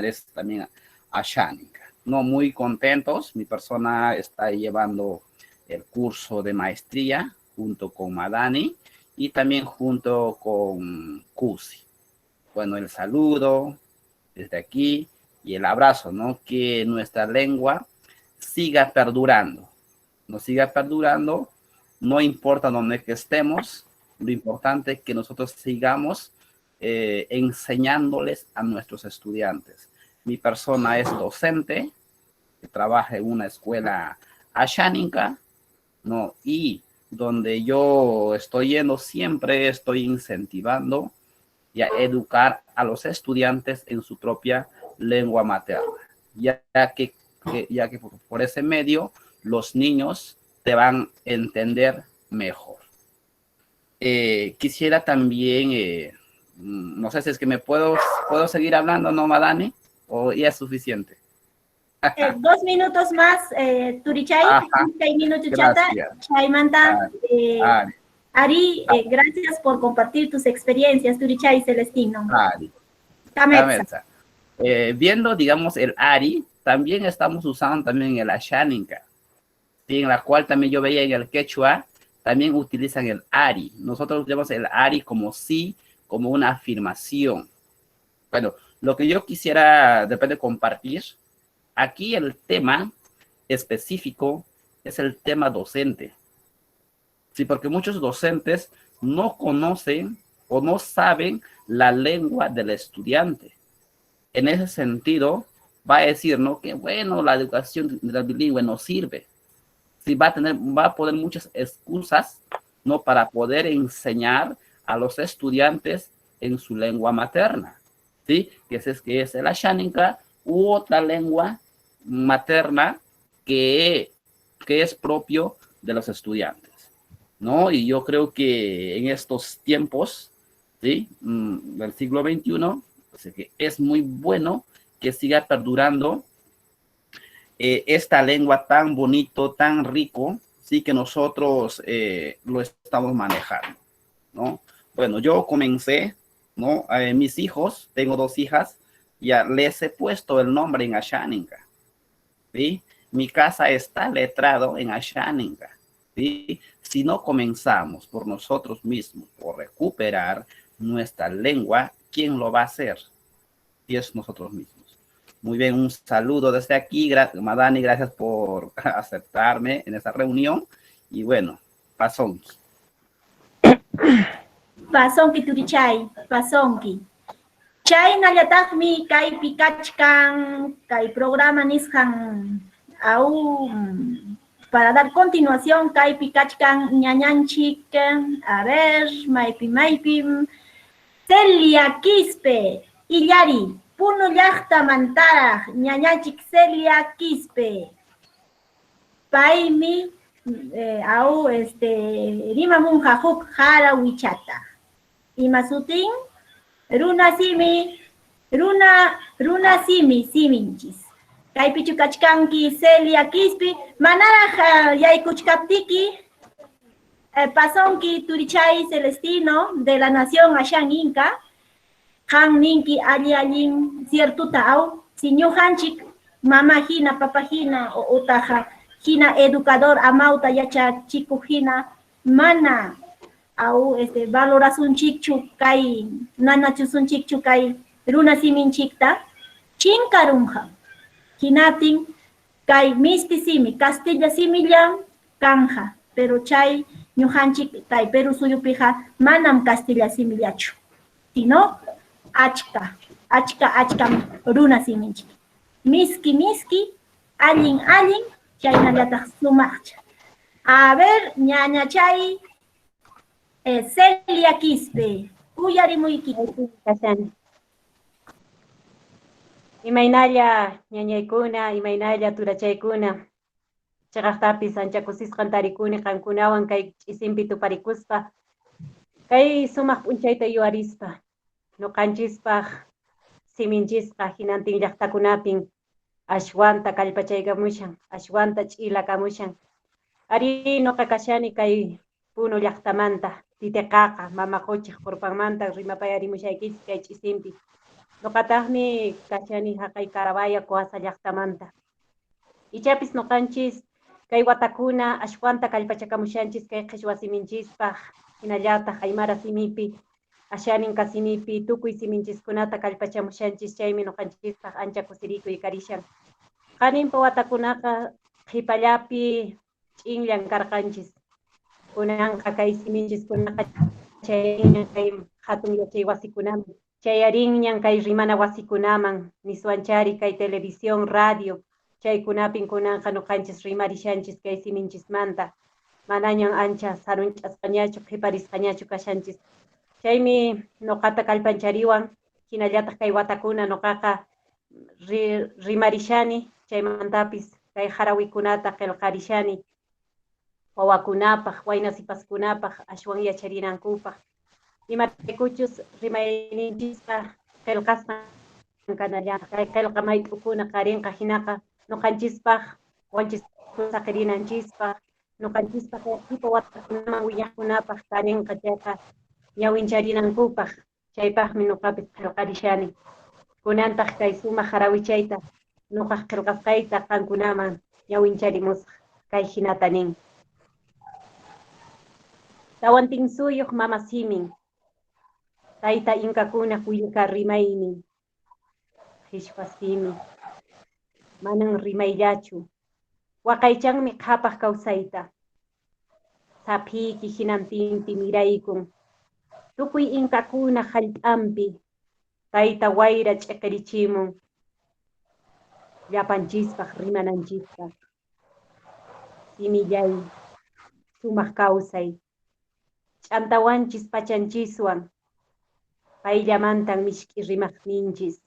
es también Ashaninka. No, muy contentos, mi persona está llevando el curso de maestría junto con Madani y también junto con Cusi. Bueno, el saludo desde aquí y el abrazo, ¿no? Que nuestra lengua siga perdurando, no siga perdurando, no importa dónde que estemos, lo importante es que nosotros sigamos enseñándoles a nuestros estudiantes. Mi persona es docente, que trabaja en una escuela asháninka, ¿no? Y donde yo estoy yendo, siempre estoy incentivando y a educar a los estudiantes en su propia lengua materna, ya que por ese medio los niños te van a entender mejor. Quisiera también, no sé si es que me puedo seguir hablando, ¿no, Madani? ¿O ya es suficiente? 2 minutos más, Turichay, Chaymanta, Ari, gracias por compartir tus experiencias, Turichay Celestino. Ari. Kametsa. Viendo, digamos, el Ari, también estamos usando también el Ashaninka, ¿sí? En la cual también yo veía en el quechua, también utilizan el Ari. Nosotros utilizamos el Ari como sí, como una afirmación. Bueno, lo que yo quisiera de repente compartir, aquí el tema específico es el tema docente. Sí, porque muchos docentes no conocen o no saben la lengua del estudiante. En ese sentido, va a decir, ¿no? Que bueno, la educación de la bilingüe no sirve. Sí, va a poner muchas excusas, ¿no? Para poder enseñar a los estudiantes en su lengua materna, ¿sí? Que es el asháninka u otra lengua materna que es propio de los estudiantes, ¿no? Y yo creo que en estos tiempos, ¿sí? Del siglo XXI, así que es muy bueno que siga perdurando esta lengua tan bonito, tan rico, sí, que nosotros lo estamos manejando, ¿no? Bueno, yo comencé, ¿no? Mis hijos, tengo 2 hijas, ya les he puesto el nombre en asháninka, ¿sí? Mi casa está letrado en asháninka, ¿sí? Si no comenzamos por nosotros mismos, por recuperar nuestra lengua, ¿quién lo va a hacer? Y es nosotros mismos. Muy bien, un saludo desde aquí. Madani, gracias por aceptarme en esta reunión. Y bueno, pasonki. Pasonki, turichay, pasonki. Chaynallataqmi kaypi kachkan, kay programa nisqan aún para dar continuación, kaypi kachkan ñañanchik, a ver, maypi maypi, Celia Quispe, Illari, Puno llaqta mantaraq, ñañanchik Celia Quispe. Paymi, au, rimamunqa huk harawichata. Ima sutin, runa simi, runa simi, siminchis. Kaypichu kachkanki Celia Quispe, manaraq yaykuchkaptiki, pasonki turichay Celestino de la Nación Ashan Inca, han ninki alli allin ciertuta au, si ñuqanchik mama hina, papa hina, utaja hina educador amauta yachachiku hina, mana au valorasunchikchu kay nanachusunchikchu kay runa siminchikta, chinkarunja. Hinatin kay misti simi, castilla simillan kanja, pero chay ñuqanchik kay Perú suyupija manam castilla simillachu, sino achka, achka, achkam runa siminchik. Miski, miski, allin, allin, chaynallataq sumaqcha. A ver, ñañachay, Celia Quispe, uyarimuykiku. Imaynalla ñañaykuna, imaynalla turachaykuna, chiqaqtapis ancha kusisqan tarikuni qankunawan kay ch'isinpi tuparikuspa, kay sumaq p'unchayta yuwarispa, ñuqanchispaq siminchisqa hinantin llaqtakunapin ashwanta kallpachaykamushan, ashwanta ch'ilakamushan. Ari ñuqa kashani kay Puno llaqtamanta, Titiqaqa, Mama Quchaq qurpanmanta rimapayarimushaykichis kay ch'isinpi. Ñuqataqmi kashani haqay Carabaya Coasa llaqtamanta. Ichapis ñuqanchis kay watakuna ashwanta kallpachakamushanchis kay qhichwa siminchispaq, hinallataq aymara simipi, ashaninka simipi, tukuy siminchiskunata kallpachamushanchis, chaymi ñuqanchispaq ancha kusirikuy karishan. Qaninpa watakunaqa qhipallapi ch'inllan karqanchis. Kunanqa kay siminchiskunaqa chayarinñan kay hatun yachay wasikunaman, chayarinñan kay rimana wasikunaman, niswanchari kay televisión, radio, chaykunapin kunanqa ñuqanchis rimarishanchis kay siminchismanta. Manañan ancha sarunch'asqañachu, qhiparisqañachu kashanchis. Chaymi ñuqata kallpanchariwan, hinallataq kay watakuna ñuqaqa rimarishani, chaymantapis kay harawikunata qillqarishani, wawakunapaq, wayna sipaskunapaq, ashwan yacharinankupaq. Imaraykuchus rimayninchisqa qillqasqan kanallanqa, kay qillqa mayt'ukuna qarinqa hinaqa ñuqanchispaq, wanchis saqirinanchispaq, ñuqanchispaq qhipa watakunaman willaqkunapaq tarinqa chayqa ñawincharinankupaq, chaypaqmi ñuqapis qillqarishani. Kunantaq kay sumaq harawichayta ñuqaq qillqasqayta qankunaman ñawincharimusaq, kay hinata nin. Tawantinsuyuq mama simin, tayta inkakunaq willka rimaynin, qhichwa simi, manan rimayllachu, waqaychanmi qhapaq kawsayta, saphiyki hinantinpi miraykun, tukuy inkakunaq hallp'anpi, tayta wayra ch'iqirichimun, llapanchispaq rimananchispaq. Simillay, sumaq kawsay. Ch'antawanchis pachanchiswan, payllamantan mishk'i rimaqninchis.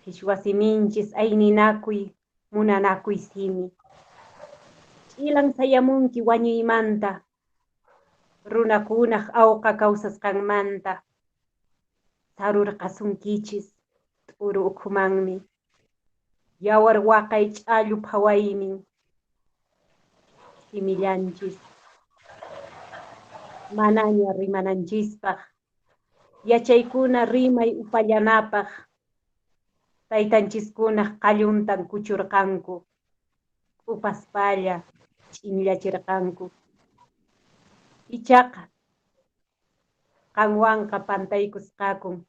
Qhichwa siminchis ayninakuy, munanakuy simi. Ch'ilan sayamunki wañuymanta, runakunaq awqa kawsasqanmanta. Sarurqasunkichis t'uru ukhumanmi, yawar waqay ch'allu phawaymin. Simillanchis manaña rimananchispaq, yachaykuna rimay upallanapaq, taytanchiskunaq qalluntan kuchurqanku, k'upaspalla ch'inllachirqanku. Ichaqa qanwanqa pantaykusqakun,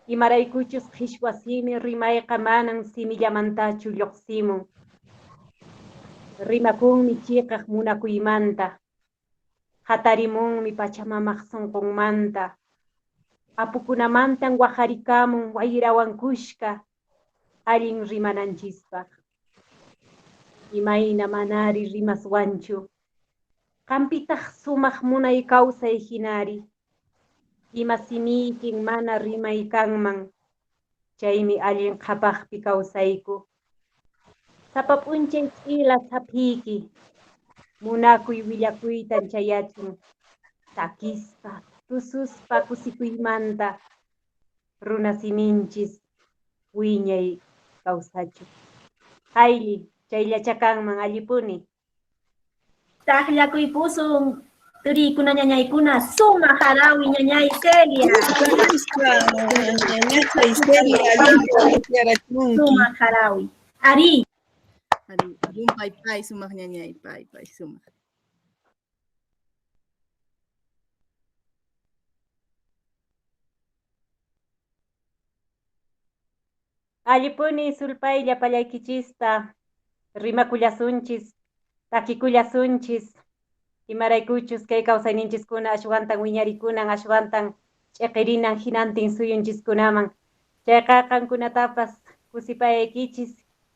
imaraykuchus qhichwa simi rimayqa manan simillamantachu lluqsimun, rimakunmi chiqaq munakuymanta, hatarimunmi pachamamaq sunqunmanta, apukunamantan waqarikamun wayrawan kushka allin rimananchispaq. Imayna manari rimaswanchu, qampitaq sumaq munay kawsay hinari, ima simiykin mana rimay kanman, chaymi allin qhapaqpi kawsayku. Sapa p'unchay ch'ila saphiyki, munakuy willakuytan chayachin, takispa, tususpa kusikuymanta, runa siminchis wiñay kawsachun. Aylli, chayllacha kanman allipuni. Taqllakuypusun turiykuna ñañaykuna sumaq harawi ñañay Celia. Sumaq harawi. Ari. Ari, llumpay pay sumaq ñañay pay pay sumaq. Allipuni sulpay llapallaykichista rimakullasunchis, takikullasunchis, imaraykuchus kay kawsayninchiskuna ashwantan wiñarikunan, ashwantan ch'iqirinan hinantin suyunchiskunaman. Chayqa qankunatapas kusipayaykichis,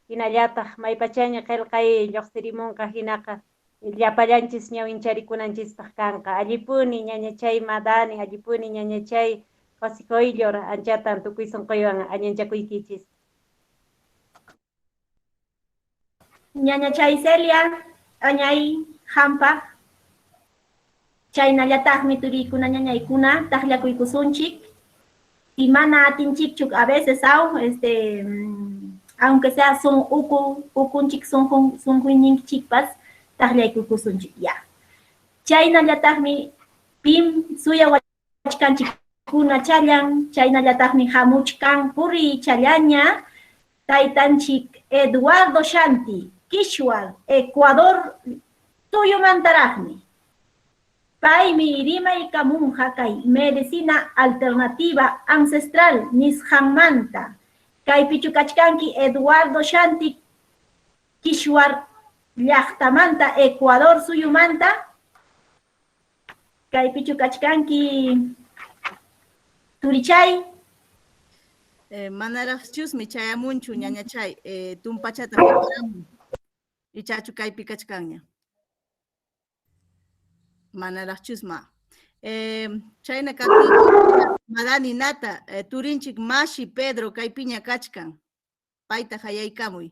hinallataq maypachaña qillqay lluqsirimunqa hinaqa llapallanchis ñawincharikunanchispak kanqa. Allipuni ñañachay Madani, allipuni ñañachay José Coillor, anchatan tukuy sunquywan añanchakuykichis. Ñañachay Celia, añay hampaq, chaynallataqmi turiykuna ñañaykuna taqllakuykusunchik, y mana atinchikchu a veces aw, aunque sea sun uku, ukunchik sunquyninchikpas taqllaykukusunchik ya. Chaynallataqmi pim suyawachkanchikkuna challan, chaynallataqmi hamuchkan puriychallaña taytanchik Eduardo Shanti, Quishwar, Ecuador suyumantaraqmi. Paymi rimaykamunqa kay medicina alternativa ancestral nisqanmanta. Kaypichu kachkanki Eduardo Shanti, Quishwar llaqtamanta, Ecuador suyumanta? Kaypichu kachkanki turichay? Manaraqchusmi chayamunchu ñañachay, tumpachata preparamun. Ichachu kaypi kachkanña. Manaraqchusma. Chayna kaptin Madani nata turinchik Mashi Pedro kaypiña kachkan. Payta hayaykamuy.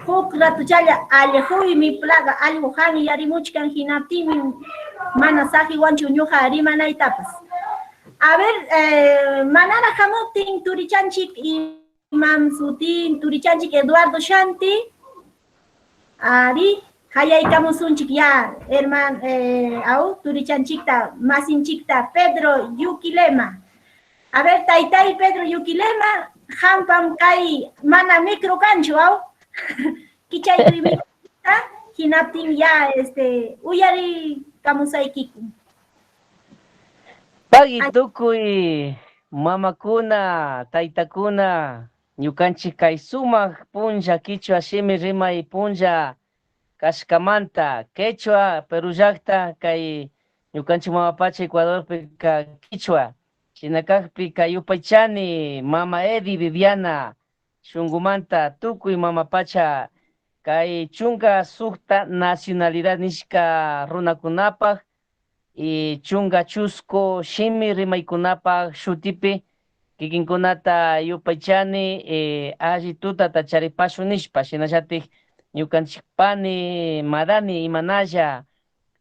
Huk ratuchalla allquymi plaga allqu hanyarimuchkan hinaptinmi mana saqiwanchu ñuqa rimanaytapas. A ver, manaraq hamuptin turichanchik imam sutin turichanchik Eduardo Shanti. Ari, hayaykamusunchik ya, herman, aw, turichanchikta, masinchikta, Pedro Yuquilema. A ver, taytay Pedro Yuquilema, hampam kay mana micro kanchu, aw. Kichaykuy microta, hinaptin ya, uyarikamusaykiku. Pagui tukuy mamakuna, taytakuna, ñukanchik kay sumaq punlla kichwa shimi rimay punlla kashkamanta, quechua Perú llaqta kay ñukanchik mama pacha Ecuadorpi ka kichwa, shinakaqpi kay yupaychani mama Edi Viviana shunkumanta tukuy mama pacha Kay chunka sukta nacionalidad nishka runakunapaq y chunka chusku shimi rimaykunapaq shutipi kikinkunata yupaychani alli tutata charipashun nishpa shinallatik ñukanchik pani Madani imanalla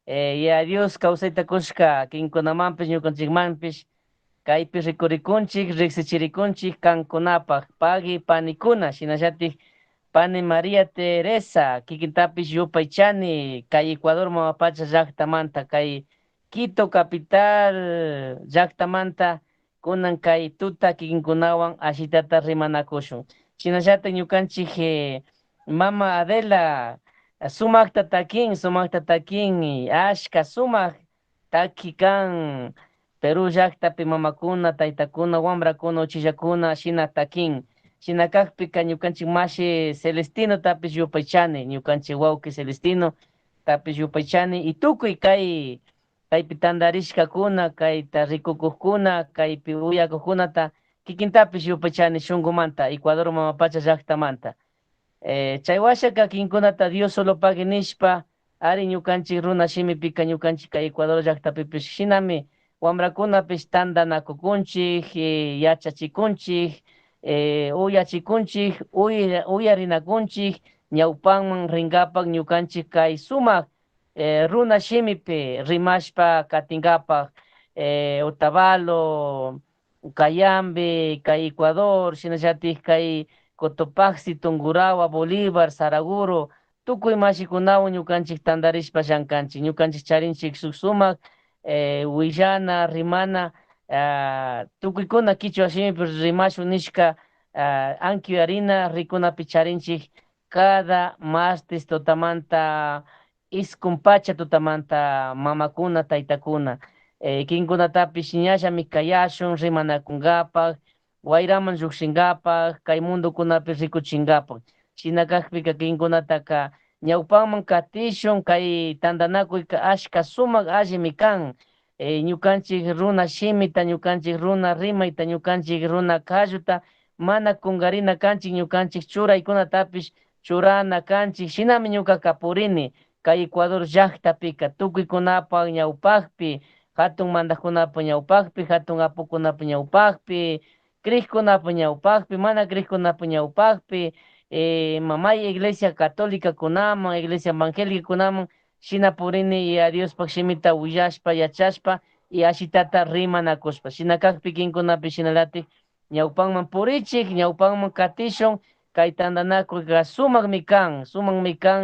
ya Dios kawsayta kushka kikinkunamanpish ñukanchikmanpish kaypi rikurikunchik riksichirikunchik kankunapaq pagui panikuna shinallatik pani María Teresa kikintapish yupaychani kay Ecuador mama pacha llaqtamanta kay Quito capital llaqtamanta kunan kay tuta kikinkunawan ashitata rimanakushun shinallatak ñukanchik mama Adela sumakta takin ashka sumak taki kan Perú llaqtapi mamakuna taytakuna wamrakuna uchillakuna shina takin shina kakpika ñukanchik mashi Celestino tapish yupaychani ñukanchik wawqi Celestino tapish yupaychani y tukuy kay kaypi tantarishkakuna kayta rikukuqkuna kaypi uyakuqkunata kikintapish yupaychani shunkumanta Ecuador mama pacha llaqtamanta chay washaka kikinkunata Dios solo pagui nishpa ari ñukanchik runa shimipika ñukanchik kay Ecuador llaqtapipish shinami wamrakunapish tantanakukunchik yachachikunchik uyachikunchik uyarinakunchik ñawpanman rinkapak ñukanchik kay sumak runa shimipi rimashpa katinkapak Otavalo, Cayambe, kay Ecuador, shinallatik kay Cotopaxi, Tungurahua, Bolívar, Saraguro, tukuy mashikunawan ñukanchik tantarishpa llankanchik, ñukanchik charinchik shuk sumak willana, rimana, tukuykuna kichwa shimipi rimashun nishka ankiyarina rikunapi charinchik cada martes tutamanta iskun pacha tutamanta mamakuna taytakuna kikinkunatapish ñallami kayashun rimanakunkapak wayraman llukshinkapak kay mundukunapi rikuchinkapak shina kakpika kikinkunataka ñawpaman katishun kay tantanakuyka ashka sumak allimi kan ñukanchik runa shimita ñukanchik runa rimayta ñukanchik runa kalluta mana kunkarina kanchik ñukanchik churaykunatapish churana kanchik shinami ñukaka purini kay Ecuador llaqtapika tukuykunapak ñawpakpi hatun mandaqkunapa ñawpakpi hatun apukunapa ñawpakpi kriqkunapa ñawpakpi mana kriqkunapa ñawpakpi mamay iglesia católica kunaman iglesia evangélica kunaman shina purini y a Diospak shimita willashpa yachashpa y ashitata rimanakushpa shina kakpi kikinkunapi shinalatik ñawpanman purichik ñawpanman katishun kay tantanakuyka sumakmi kan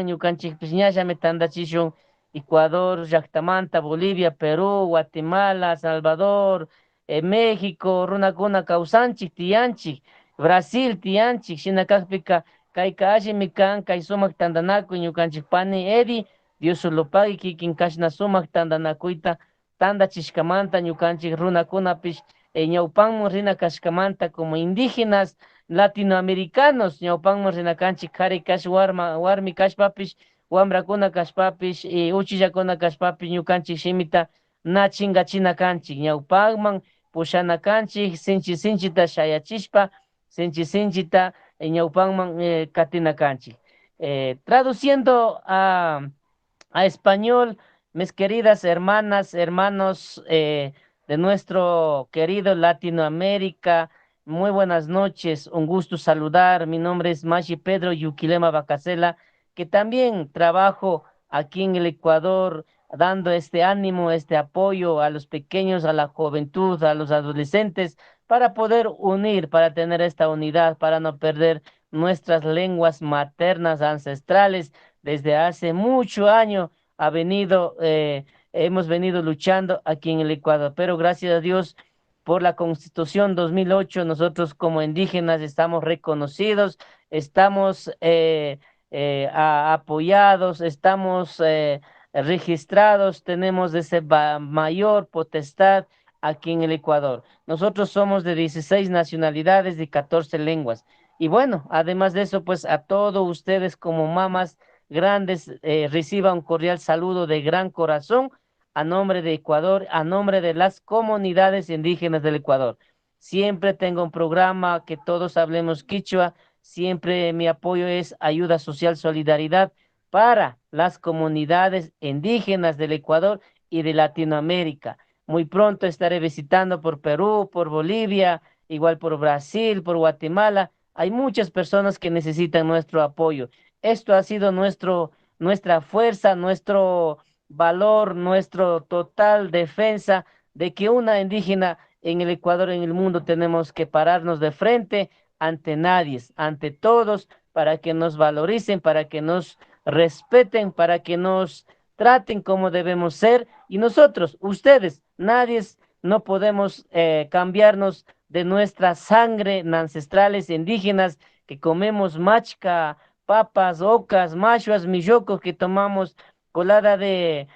ñukanchikpish ñallami tantachishun Ecuador llaqtamanta Bolivia, Perú, Guatemala, Salvador, México runakuna kawsanchik tiyanchik Brasil tiyanchik shina kakpika kayka allimi kan kay sumak tantanakuy ñukanchik pani Edi Dios solo pagui kikin kashna sumak tantanakuyta tantachishkamanta ñukanchik runakunapish ñawpanman rina kashkamanta como indígenas latinoamericanos ñawpanman rina kanchik kari kash warmi kashpapish wamrakuna kashpapish uchillakuna kashpapish ñukanchik shimita na chinkachina kanchik ñawpakman pushana kanchik sinchi sinchita shayachishpa sinchi sinchita ñawpanman katina kanchik. Traduciendo a español, mis queridas hermanas, hermanos de nuestro querido Latinoamérica, muy buenas noches, un gusto saludar. Mi nombre es Mashi Pedro Yuquilema Bacasela, que también trabajo aquí en el Ecuador dando este ánimo, este apoyo a los pequeños, a la juventud, a los adolescentes, para poder unir, para tener esta unidad, para no perder nuestras lenguas maternas ancestrales. Desde hace mucho año ha venido, hemos venido luchando aquí en el Ecuador, pero gracias a Dios por la Constitución 2008, nosotros como indígenas estamos reconocidos, estamos apoyados, estamos registrados, tenemos ese mayor potestad aquí en el Ecuador. Nosotros somos de 16 nacionalidades y 14 lenguas. Y bueno, además de eso, pues a todos ustedes como mamás grandes, reciban un cordial saludo de gran corazón a nombre de Ecuador, a nombre de las comunidades indígenas del Ecuador. Siempre tengo un programa que todos hablemos quichua, Siempre mi apoyo es ayuda social, solidaridad para las comunidades indígenas del Ecuador y de Latinoamérica. Muy pronto estaré visitando por Perú, por Bolivia, igual por Brasil, por Guatemala. Hay muchas personas que necesitan nuestro apoyo. Esto ha sido nuestra fuerza, nuestro valor, nuestro total defensa de que una indígena en el Ecuador, en el mundo, tenemos que pararnos de frente ante nadie, ante todos, para que nos valoricen, para que nos respeten, para que nos traten como debemos ser. Y nosotros, ustedes, nadie, no podemos cambiarnos de nuestra sangre ancestrales indígenas, que comemos machca, papas, ocas, machuas, millocos, que tomamos colada de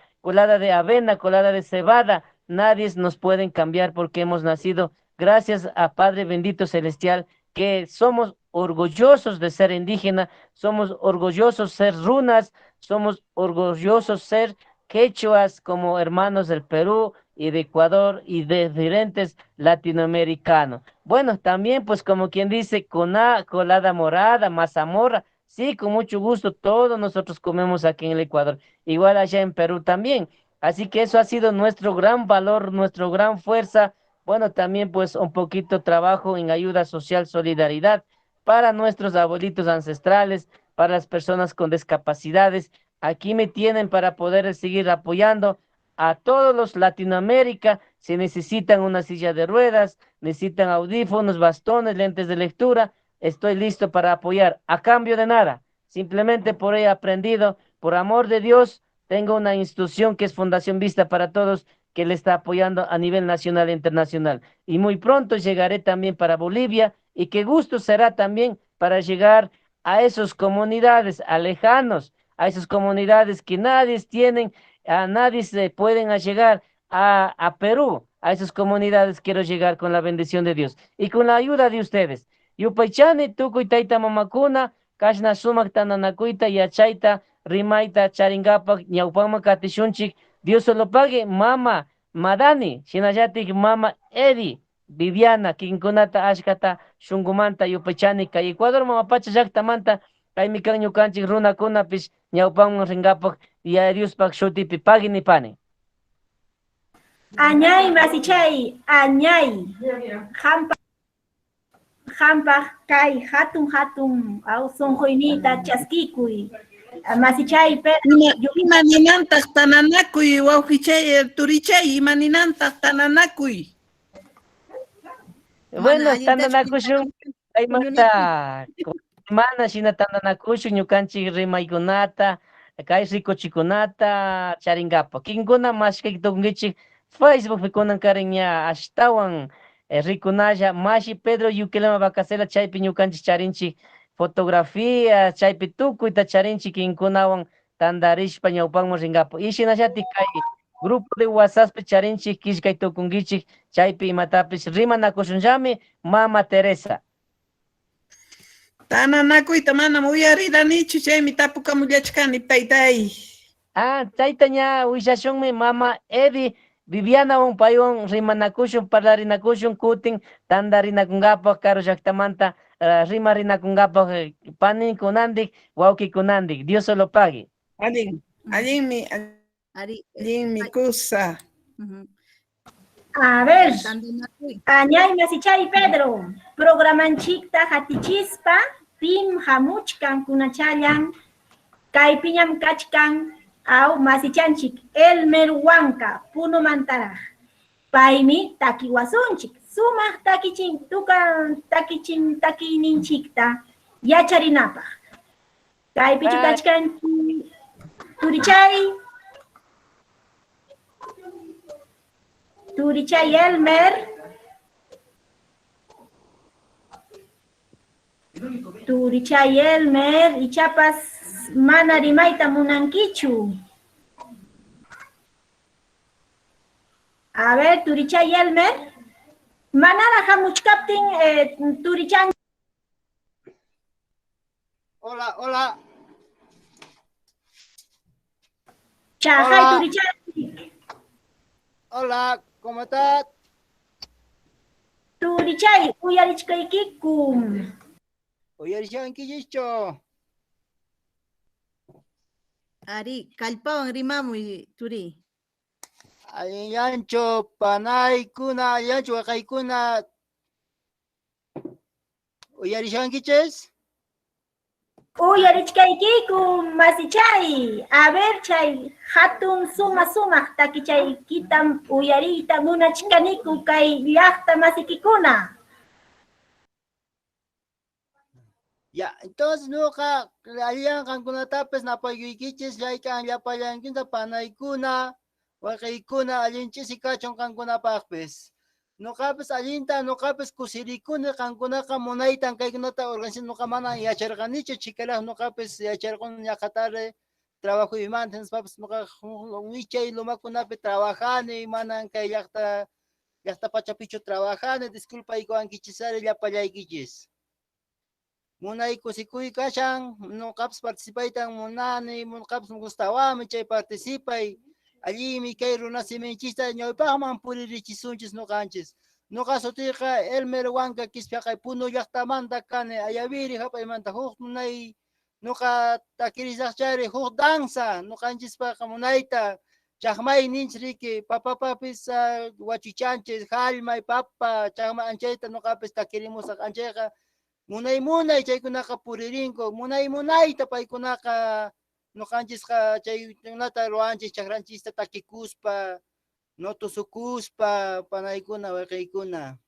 avena, colada de cebada. Nadie nos puede cambiar porque hemos nacido gracias a Padre Bendito Celestial, que somos orgullosos de ser indígena, somos orgullosos ser runas, somos orgullosos ser quechuas como hermanos del Perú y de Ecuador y de diferentes latinoamericanos. Bueno, también pues como quien dice, con colada morada, mazamorra, sí, con mucho gusto, todos nosotros comemos aquí en el Ecuador, igual allá en Perú también. Así que eso ha sido nuestro gran valor, nuestra gran fuerza. Bueno, también pues un poquito trabajo en ayuda social, solidaridad para nuestros abuelitos ancestrales, para las personas con discapacidades. Aquí me tienen para poder seguir apoyando a todos los Latinoamérica. Si necesitan una silla de ruedas, necesitan audífonos, bastones, lentes de lectura, estoy listo para apoyar a cambio de nada. Simplemente por ahí aprendido, por amor de Dios, tengo una institución que es Fundación Vista para Todos, que le está apoyando a nivel nacional e internacional. Y muy pronto llegaré también para Bolivia, y qué gusto será también para llegar a esas comunidades alejanos, a esas comunidades que nadie tienen, a nadie se pueden llegar a Perú. A esas comunidades quiero llegar con la bendición de Dios y con la ayuda de ustedes. Yupaychani, tukuy tayta mamakuna, kashna sumak tananakuyta, yachayta, rimayta, charingapak, ñawpaman katishunchik. Dios se lo pague, mama Madani, shinallatik mama Edi, Viviana, kinkunata ashkata, shungumanta, yupaychani, kay Ecuador mamapacha llaqtamanta, kaymi kan ñukanchik runakunapish ñawpaman ringapak, ya Diospak shutipi pagui nipani. Añay masichay, añay, hampa kay hatun hatun, aw sonqoynita chaskikuy. Masichay, pero ima ninantaq tananakuy, wawqichay, turichay, ima ninantaq tananakuy. Bueno, tantanakushun kaymanta mana shina tantanakushun ñukanchik rimaykunata, kay rikuchikunata charinkapak. Kinkuna mashkay tukunkichik Facebookpi kunan karin ña ashtawan rikunalla mashi Pedro Yuquilema Vacacela chaypi ñukanchik charinchik fotografía chaypi tukuyta charinchik kinkunawan tantarishpa ñawpanman rinkapak. Y shinallatik kay grupo de WhatsApp charinchik killkay tukunkichik chaypi imatapish rimanakushunllami mama Teresa. Tananakuyta manam uyariranichu chaymi tapukamullachkani taytay. Ah, chayta ña willashunmi mama Edi Vivianawan paywan rimanakushun parlarinakushun kutin tantarinakunkapak karu llaqtamanta rimarinakunkapak paninkunandik wawqikunandik. Dios se lo pague. Allin, allinmi, allinmi kusa. A ver, añay masichay Pedro, programanchikta hatichispa, pim hamuchkan kunachallan, kaypiñam kachkan, aw masichanchik, Elmer Huanca, Puno mantaraj, paymi takiwasunchik, sumaq takichin, tukan takichin takininchikta, yacharinapaq. Kaypichu kachkan, turichay, Turichay Elmer. Turichay Elmer, ichapas mana rimayta munankichu. A ver, Turichay Elmer. Manara hamuchkaptin Turichan. Hola, hola. Chajay, Turichay. Hola, ¿cómo estás? Turichay, uyarichkaykikum. Uyarishankichischu? Ari, kallpawan rimamuy, turi. Allinyanchu panaykuna, allinyanchu waqaykuna. Uyarishankichis? Uyarichkaykiku masichay, a ver chay hatun suma sumaq takichaykitam uyariyta munachkaniku kay llaqta masikikuna. Ya, entonces nuqa alliyan qankunatapis napaykuykichis llayk'an llapallankinta panaykuna, waqaykuna allinchisi kachun qankunapaqpis. Nuqapis allinta, nuqapis kusirikuni qankunaqa munaytan kaykunata organizan nuqa mana yacharqanichu chikalaq nuqapis yacharquni ñaqatari trabajuymanta nispapas nuqa wichay lumakunapi trabajani manan kay llaqta llaqta pachapichu trabajani disculpaykuwankichisari llapallaykichis. Munay kusikuy kashan nuqapis participaytan munani nuqapis gustawanmi chay participay allinmi kay runasiminchista ñawpaqman puririchisunchis nuqanchis. Nuqa sutiyqa Elmer Huanca Quispiaqay Puno llaqtamanta kani Ayaviri hap'aymanta huk munay nuqa takirisaqchari huk danza nuqanchispaqa munayta chaqmay ninchis riki papapapis wachuchanchis hallmay papa chaqmay anchayta nuqapis takirimusaq anchayqa munay munay chaykunaqa puririnku munay munayta paykunaqa nuqanchisqa chaykunata ruwanchis chakranchista takikuspa no tusukuspa panaykuna wayqiykuna.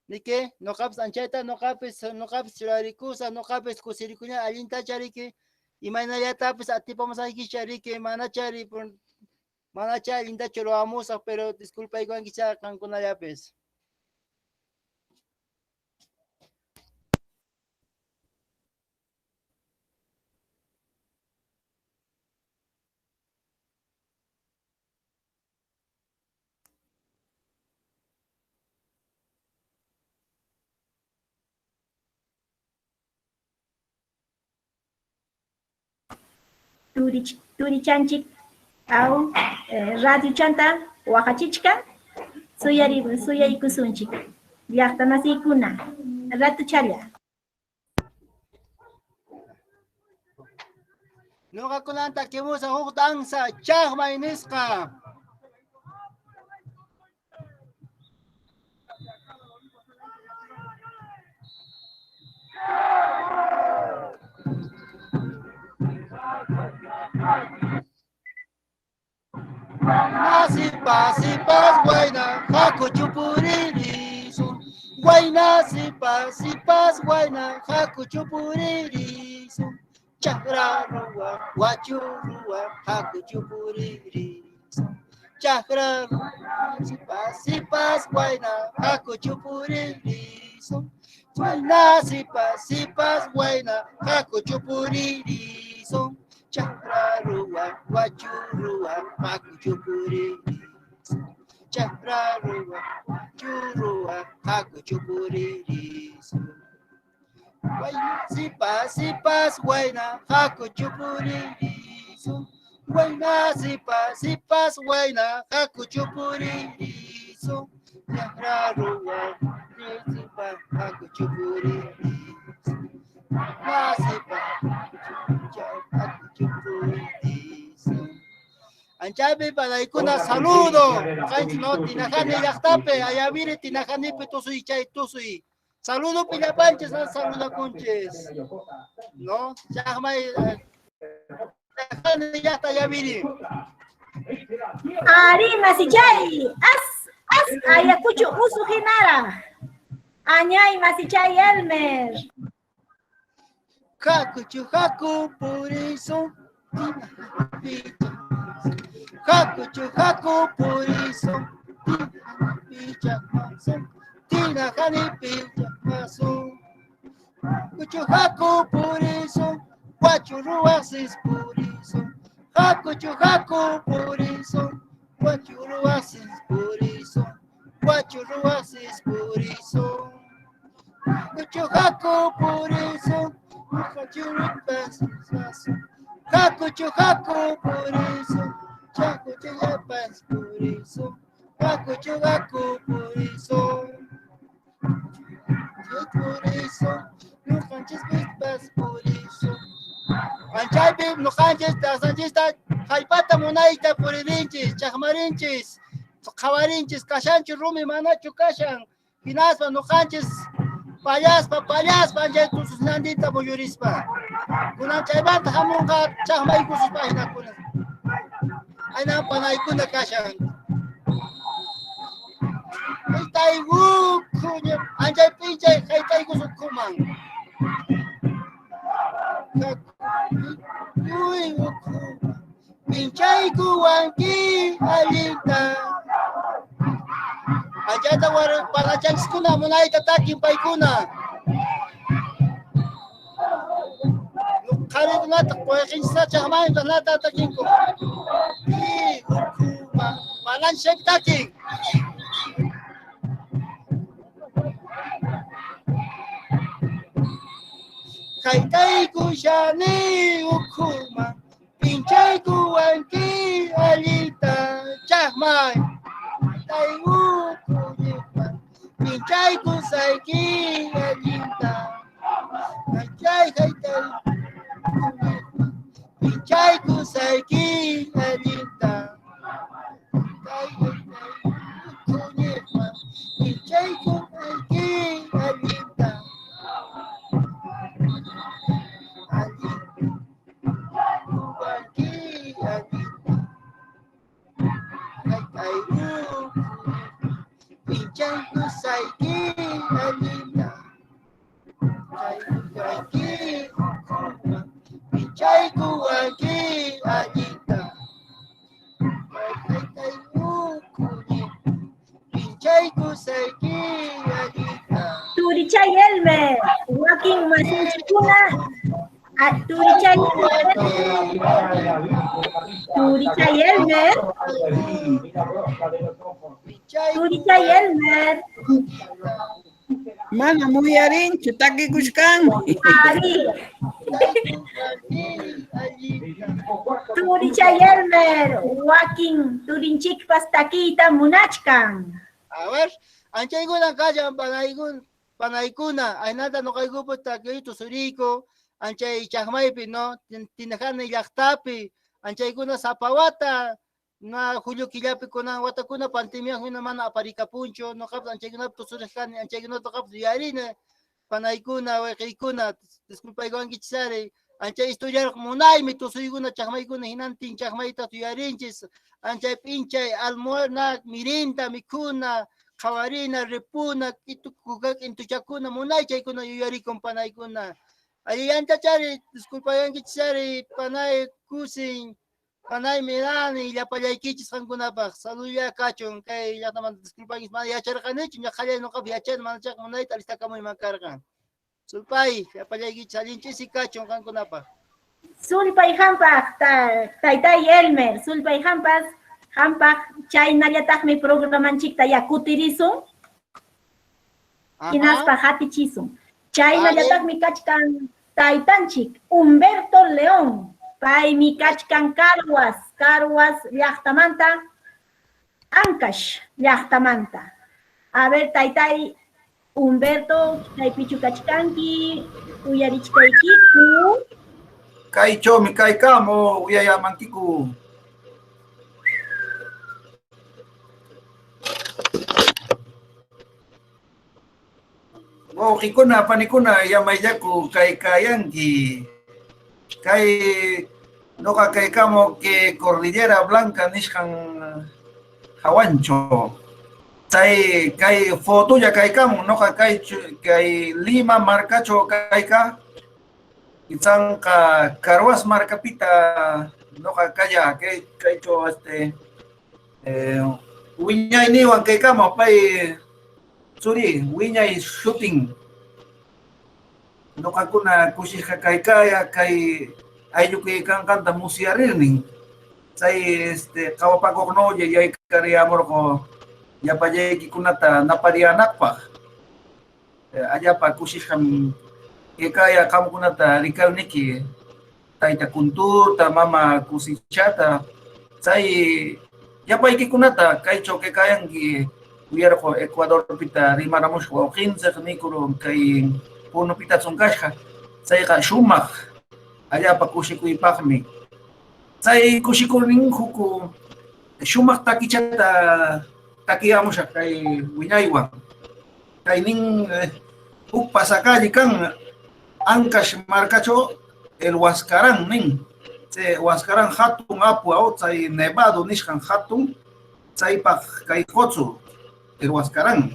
Niki nuqapis anchayta nuqapis nuqapis churarikusaq nuqapis kusirikuña allintacha riki imaynallatapis atipamusaykicha riki manachari manacha allintachu ruwamusaq pero disculpaykuwankicha qankunallapis. Turichanchik aw radio chanta waqachichka suyaykusunchik llaqta masiykuna ratuchalla. Nuqakunan takimusaq huk danza chaqmay nisqa. Sipas, sipas, guayna, haku chupuririsun. Guayna, sipas, sipas, guayna, haku chupuririsun. Chakra ruwa, wachu ruwa, haku chupuririsun. Chakra ruwa, sipas, sipas, guayna, haku chupuririsun. Guayna, sipas, sipas, guayna, haku chupuririsun. Chakra ruwa, wachu ruwa, haku chupuririsun. Chakra ruwa, wachu ruwa, haku chupuririsun. Guayna, sipas, sipas, guayna, haku chupuririsun. Guayna, sipas, sipas, guayna, haku chupuririsun. Chakra ruwa, sipas, haku chupuririsun. Guayna, sipas, haku chupuririsun. Anchapi panaykuna saludo. Kanch no tinajani llaqtapi, ayaviri tinajanipi tusuy chay tusuy. Saludo pillapanchis, no saludakunchis. No, chaqmay tinajani llaqta ayaviri. Ari masichay, as as Ayacucho usu hinara. Añay masichay Elmer. Haku haku purisun. Haku haku purisun. Tinajani pichamasun. Haku haku purisun. Wachu ruwasis purisun. Haku haku purisun. Wachu ruwasis purisun. Wachu ruwasis purisun. Haku haku purisun. Haku ruwasis. Haku haku purisun. Chaku chayapas purisun. Haku haku purisun. Purisun. Ñuqanchispipas purisun. Anchaypi ñuqanchis taqsanchista hallp'ata munayta puririnchis, chaqmarinchis, qhawarinchis, kashanchu rumi manachu kashan. Hinaspa ñuqanchis pallaspa pallaspa anchay tususnantinta muyurispa. Kunan chaymanta hamunqa chaqmaykususpa hinakuna. Aynan panaykuna kashan. Haytaykuku anchay p'inchay haytaykus ukhuman. Uy ukhuman. P'inchaykuwanki allinta. Anchayta panachanchiskuna munayta takin paykuna. Qharikunata qullqinchista chaqmayta nata takinku. Ukhuman. Pananchik takin. Haytaykushani ukhuman. P'inchaykuwanki allinta chaqmay. Haytaykukuñiqman. P'inchaykusayki allinta. Anchay haytaykuñiqman. P'inchaykusayki allinta. Haytaykuñiqman. P'inchaykusayki allinta. Allinta. P'inchaykusayki allinta. Haytaykuwanki ukhuman. P'inchaykuwanki allinta. Haytaykukuñiqman. P'inchaykusayki allinta. Turichay Elmer, wakin masinchikuna, Turichay Elmer, Turichay Elmer, Turichay Elmer. Mana muyarinchu takikushkanmi. Ari. Turichay Elmer, wakin turinchikpas takiyta munachkan. A ver, anchaykuna kashan panaykuna, aynata ñuqaykupas takiytu suriyku, anchay chaqmaypi, no, Tinajani llaqtapi, anchaykuna sapawata, na julio killapi kunan watakuna pandemia hina mana aparikapunchu, ñuqapas anchaykunapi tusuriqkani, anchaykunata ñuqapas yuyarini, panaykuna, wayqiykuna, disculpaykuwankichis ari, anchay estudiarqa munaymi tusuykuna, chaqmaykuna hinantin chaqmayta yuyarinchis, anchay p'inchay almuerna, mirinda, mikhuna, qhawarina, ripuna, k'intu k'intuchakuna, munay chaykuna yuyarikun panaykuna. Allillantachari, disculpayankichis ari, panay kusin, panay mirani, llapallaykichis qankunapaq, salulla kachun, kay llaqtamanta disculpankichis, mana yacharqanichu, ñaqallay ñuqapas yachani, mana chayqa munayta alistakamuyman karqan. Sulpay, llapallaykichis allinchisi kachun qankunapaq. Sulpay hampaq, taytay Elmer, sulpay hampas, hampaq, chaynallataqmi programanchikta ya kutirisun, hinaspa hatichisun. Chaynallataqmi kachkan taytanchik Humberto León, paymi kachkan Carhuaz, Carhuaz llaqtamanta, Ancash llaqtamanta. A ver, taytay Humberto, kaypichu kachkanki, uyarichkaykiku. Kaychawmi kaykamu, uyayamankiku. Wawqikuna, panikuna, yamayllaku kaykayanki. Kay nuqa kaykamu que Cordillera Blanca nishqan hawancho. Chay kay fotulla kaykamun nuqa kay Lima markacho kayka. Itsanqa Carhuaz markapita nuqa kaya kaycho wiñayniwan kaykamu pay churi wiñay shutin. Nuqakuna kushishqa kaykaya kay ayllukuykanqanta musyarirnin. Chay qhawapakuqnawlla yaykariyamurqu llapallaykikunata napariyanaqpaq. Allapa kushishqam kaykaya qamkunata rikarniki tayta kunturta, mama kusichata. Chay llapaykikunata kaychaw kaykayanki uyarqu Ecuadorpita rimaramushqa wawqinchik nikurun kay Punupita kashqa. Chayqa shumaq allaapa kushikuypaqmi. Chay kushikurnin huk shumaq takichata takiyamushaq kay wiñaywan. Kaynin huk pasacalle kan Ancash markachaw el Huascarán nin. Chay Huascarán hatun apu aw chay nevado nishqan hatun chaypaq kay qutsu el Huascarán.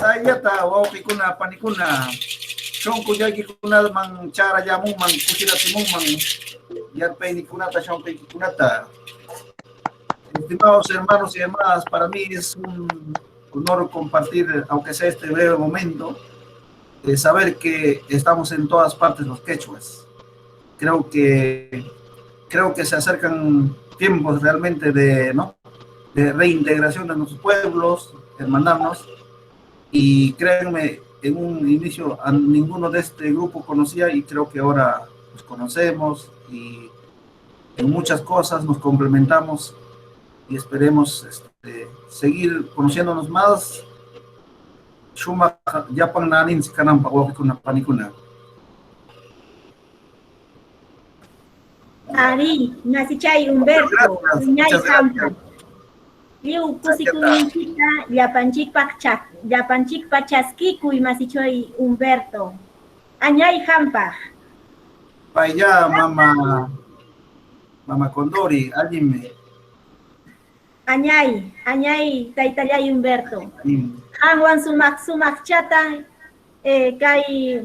Sayata wawqikuna panikuna shunqullaykikunaman charallamunman kushirachimunman yarpaynikunata shunquykikunata. Estimados hermanos y hermanas, para mí es un honor compartir, aunque sea este breve momento, de saber que estamos en todas partes los quechuas. Creo que se acercan tiempos realmente de, ¿no?, de reintegración de nuestros pueblos, hermanarnos. Y créanme, en un inicio a ninguno de este grupo conocía y creo que ahora nos conocemos y en muchas cosas nos complementamos y esperemos seguir conociéndonos más. Shumaq llapan naninchik kananpaq wawqikuna panikuna. Ari, masichay Humberto, wiñay hampa. Lliw kusikuyninchikta llapanchikpa chaskikuy masichay Humberto. Añay hampaq. Payá mama Condori, allinmi. Añay, añay taytallay Humberto. Qanwan sumaq sumaqchata kay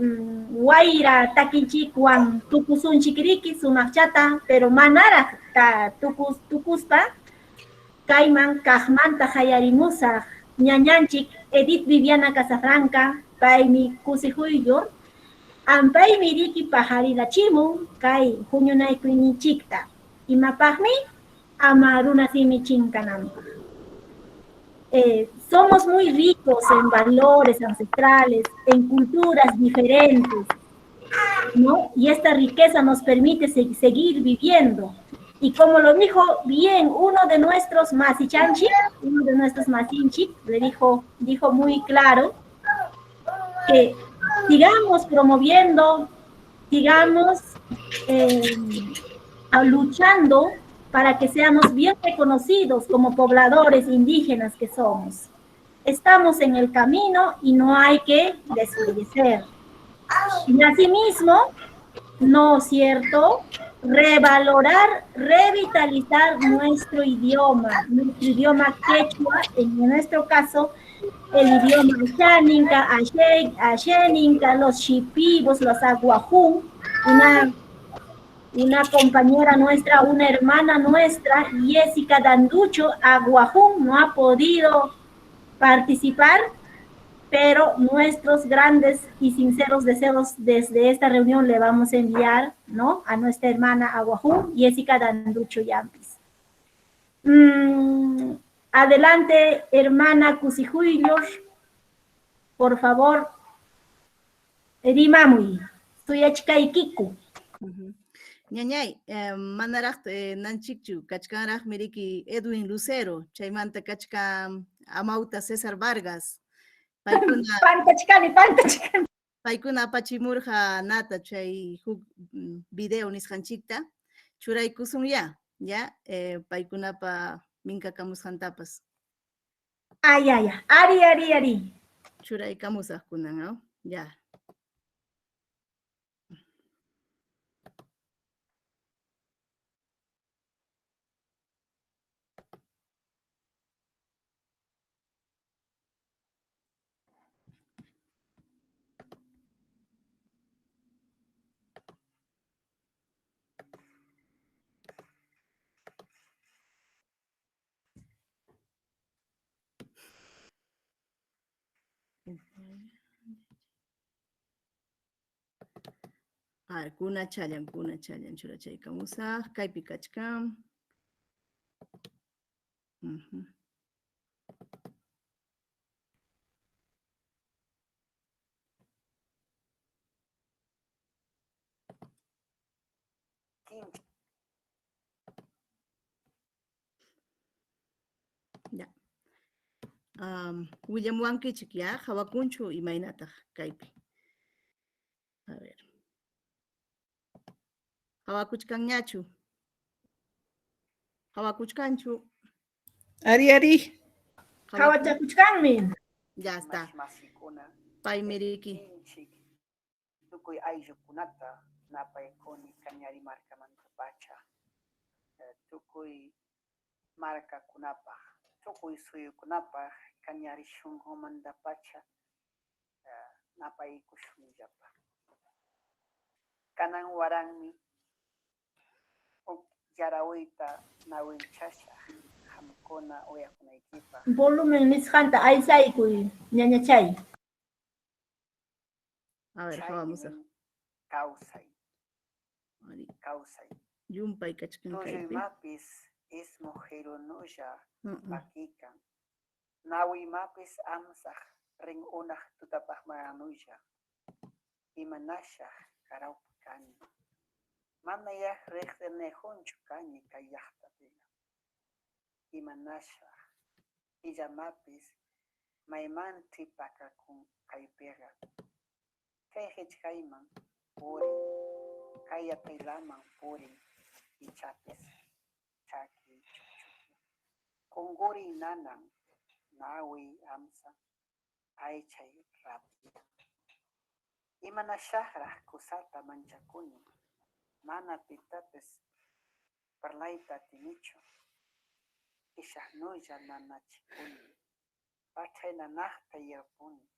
wayra takinchikwan tukusunchikriki sumaqchata, pero manaraq tukuspa kayman kaqmanta hayarimusaq ñañanchik Edith Viviana Casafranca, paymi kusijuyllur, ampaymi riki pajarirachimun kay huñunaykuyninchikta. Imapaqmi ama runasimi chinkananpaq. Somos muy ricos en valores ancestrales, en culturas diferentes, ¿no? Y esta riqueza nos permite seguir viviendo. Y como lo dijo bien uno de nuestros masichanchik, uno de nuestros masinchik, le dijo muy claro que sigamos promoviendo, sigamos luchando para que seamos bien reconocidos como pobladores indígenas que somos. Estamos en el camino y no hay que desfallecer. Y asimismo, ¿no es cierto?, revalorar, revitalizar nuestro idioma quechua, en nuestro caso, el idioma Asháninka, Ashéninka, los shipibos, los aguajún, una compañera nuestra, una hermana nuestra, Jessica Danducho, aguajún, no ha podido participar, pero nuestros grandes y sinceros deseos desde esta reunión le vamos a enviar, ¿no?, a nuestra hermana aguajún, Jessica Danducho Yampis. Adelante, hermana Cusijuylor, por favor, rimamuy, suyachkaykiku. Ñañay, manaraq nanchikchu, kachkanraqmi riki Edwin Lucero, chaymanta kachkan amauta César Vargas. Paykuna pantachkani, pantachkani. Paykuna apachimurqa nata chay huk video nisqanchikta churaykusun ya, ya, paykunapa minkakamusqantapas. Ay, ay, ari, ari, ari. Churaykamusaq kunan, ¿no? Ya. A ver, kunachallan, kunachallan churachaykamusaq, kaypi kachkan. Ya. Willamuwankichik ya, hawakunchu imaynataq kaypi. A ver. Hawakuchkanñachu? Hawakuchkanchu? Ari, ari. Hawachakuchkanmi. Ya está. Paymi riki. Tukuy ayllukunata napaykuni Kañari markamantapacha, tukuy markakunapaq, tukuy suyukunapaq Kañari shunqumantapacha napaykushunllapa. Kanan waranmi huk yarawiyta nawinchashaq qamkuna uyakunaykipaq. Volumen nisqanta aysaykuy, ñañachay. A ver, vamos a. Kawsay. Kawsay. Llumpay kachkan kaypi. Tullumapis ismuq hirunulla pakikan. Nawimapis amsaq rin'unaq tutapaqmanulla. Imanashaq karawpi kani. Manayaq riqsinihunchu kani kay llaqtapiqa. Imanashaq illamapis maymanch'i pakakun kaypiqa. Kay qichqayman purin, kay yataylaman purin, ichapis chaki chukchuki. Qunquriy nanan, nawiy amsa, aychay raphiyan. Imanashaqraq kusata manchakuni, mana pitapis parlayta atinichu, qishaqnulla nanachikuni, pachay nanaqta yarpuni.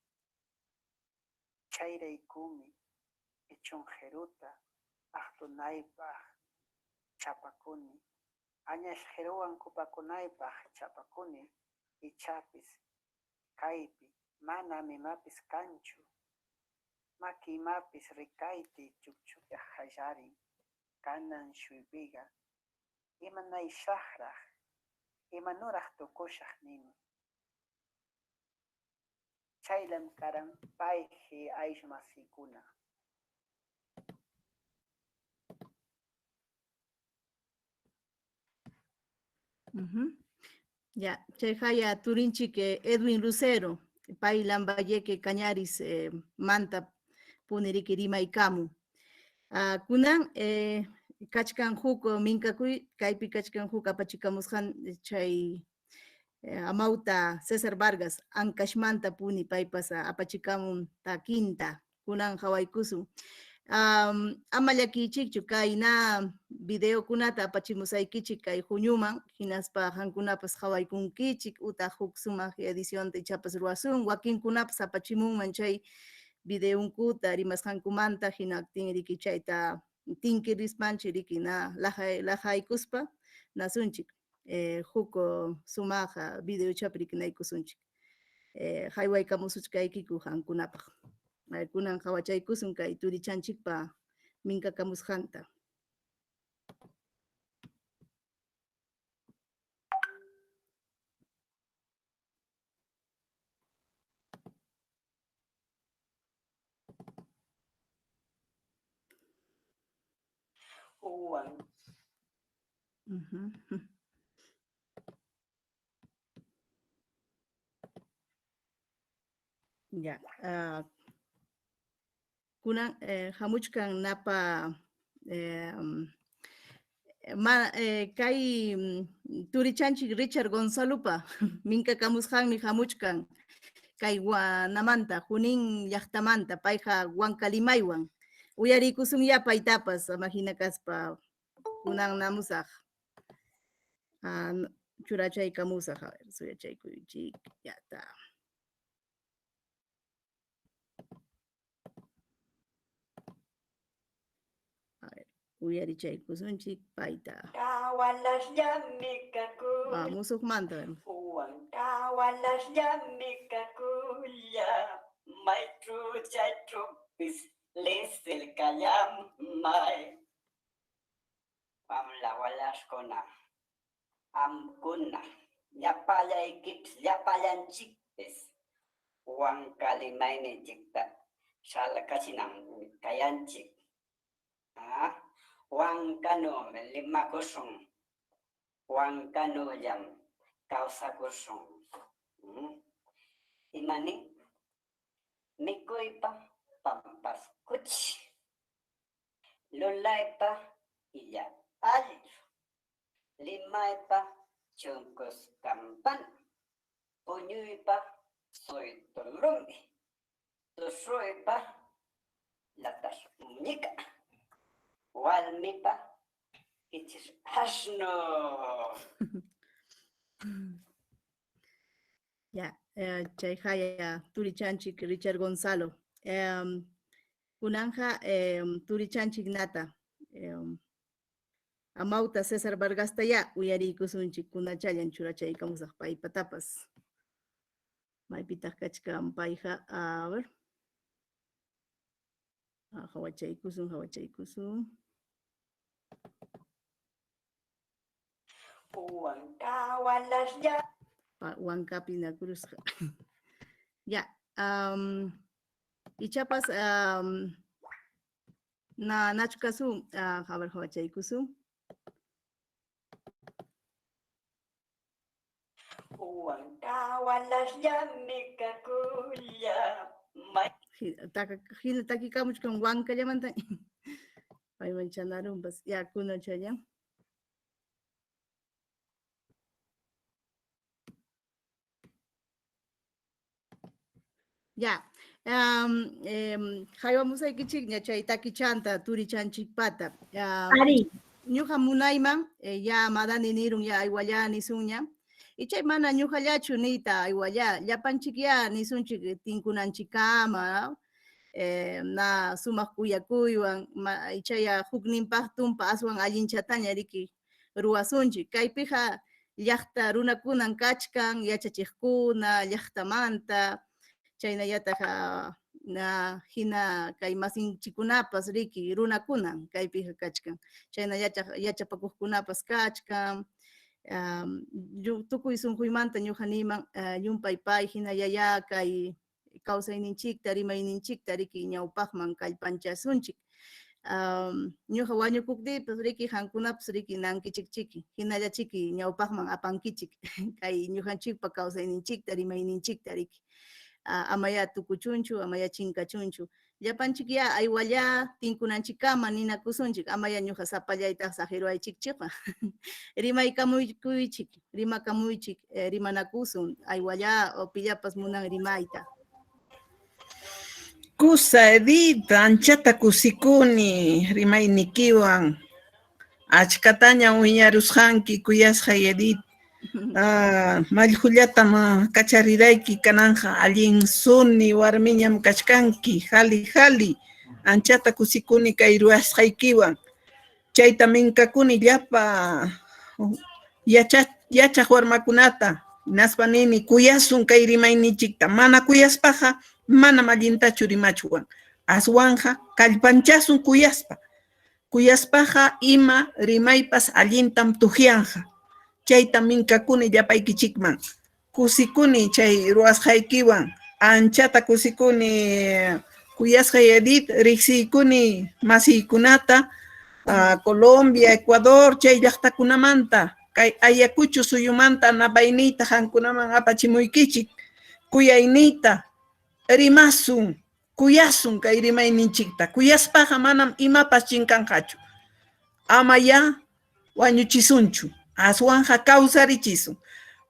Chayraykumi ichun qiruta aqtunaypaq chapakuni, añas qiruwan kupakunaypaq chapakuni, ichapis kaypi mana imapis kanchu, makiymapis rikayti chukchukyaq qallarin, kanan shuypiqa imanayshaqraq, imanuraq tukushaq nini. Chayllam karan payji ayllu masiykuna. Ya, chayhaya turinchik Edwin Lucero, pay Lambayeque Cañaris manta puniriki rimaykamu. Kunan kachkan huk minkakuy, kaypi kachkan huk apachikamusqan chay amauta César Vargas, Ancashmanta puni paypas apachikamun takinta, kunan hawaykusun. Ama llakiychikchu kayna videokunata apachimusaykichik kay huñuman, hinaspa qankunapas hawaykunkichik, utaq huk sumaq edicionta ichapas ruwasun, wakinkunapas apachimunman chay videonkuta rimasqankumanta, hinaptin riki chayta tinkirispanchik riki na lajaykuspa nasunchik. Huk sumaq videochapi rikinaykusunchik. Haywaykamusuchkaykiku qankunapaq. Kunan qhawachaykusun kay turichanchikpa minkakamusqanta. Juan. Ya, kunan hamuchkan napa ma kay turichanchik Richard Gonzalopa minkakamusqanmi hamuchkan kay Guanamanta, Junín llaqtamanta, payqa Huancalimaywan. Uyarikusunya paytapas, amahina kaspa kunan namusaq. Churachaykamusaq, a ver, suyachaykuychik, yata. A ver, uyarichaykusunchik payta. Kawalasllami kakulla. Musuqmanta. Kawalasllami kakulla. Chayćhupis lisilkallamay. Wamla walaśhkuna, amkuna, llapallaykipis, llapallanchikpis wanka limayninchikta śhalkachinan kayanchik. Ah, Wankanumi limakuśhun, wankanullam kawsakuśhun. Imanin? Mikuypa pampaskuchi, lulaypa illa allru, limaypa chunkus kampana, puñuypa suytu lumi, tushuypa latash muñika, walmipa ichis ashnu. Ya, chay haya turichanchik Richard Gonzalo. Kunanja turichanchik nata. Amauta César Vargasta ya uyariykusunchik kunachallan churachaykamusaq paypatapas. Maypitaq kachkan payqa, a ver. Hawachaykusun, hawachaykusun. Huancawalash Huancapi nakurusqa. Ya, ichapas na nachkasun, a ver, hawachaykusun. Huancawalashllami kakulla. Hina takikamuchkan Huancallamanta. Payman chanarunpas, ya kunachallan. Ya, haywamusaykichikña chay takichanta turichanchikpata. Ari. Ñuqa munayman, ya madani nirun ya aywalla nisunña. Ichay mana ñuqallachu niyta aywalla, llapanchik ya nisunchik tinkunanchikkama, na sumaq kuyakuywan, ichaya hukninpaq tumpa aswan allinchataña riki ruwasunchik. Kaypiqa llaqta runakunan kachkan, yachachiqkuna, llaqtamanta, chaynallataq na hina kay masinchikunapas riki runakunan kaypiqa kachkan, chayna yachapakuqkunapas kachkan. Tukuy sunquymanta ñuqa niyman, llumpay pay hina yaya kay kawsayninchikta rimayninchikta riki ñawpaqman kallpanchasunchik. Ñuqa wañukuptiypas riki qankunapas riki nankichikchiki, hinallachiki ñawpaqman apankichik kay ñuqanchikpa kawsayninchikta rimayninchikta riki. Amaya tukuchunchu, amaya chinkachunchu. Llapanchik ya aywalla tinkunanchikkama ninakusunchik, amaya ñuqa sapallaytaq saqiruwaychikchikqa. Rimaykamuychik, rimakamuychik, rimanakusun, aywalla o pillapas munan rimayta. Kusa Edith, anchata kusikuni rimaynikiwan. Achkataña wiñarusqanki kuyasqay Edith. Mallqullatam kacharirayki kananja allin suni warmiñam kachkanki, jali jali, anchata kusikuni kay ruwasqaykiwan. Chayta minkakuni llapa yachaq warmakunata, hinaspa nini kuyasun kay rimayninchikta, mana kuyaspaqa manam allintachu rimachwan, aswanja kallpanchasun kuyaspa, kuyaspaqa ima rimaypas allintam tuqyanja. Chayta minkakuni llapaykichikman, kusikuni chay ruwasqaykiwan, anchata kusikuni kuyasqay Edith, riqsiykuni masiykunata, Colombia, Ecuador, chay llaqtakunamanta, kay Ayacucho suyumanta napayniyta qankunaman apachimuykichik, kuyayniyta rimasun, kuyasun kay rimayninchikta, kuyaspaqa manam imapas chinkanqachu, ama ya wañuchisunchu, aswanja kawsarichisun,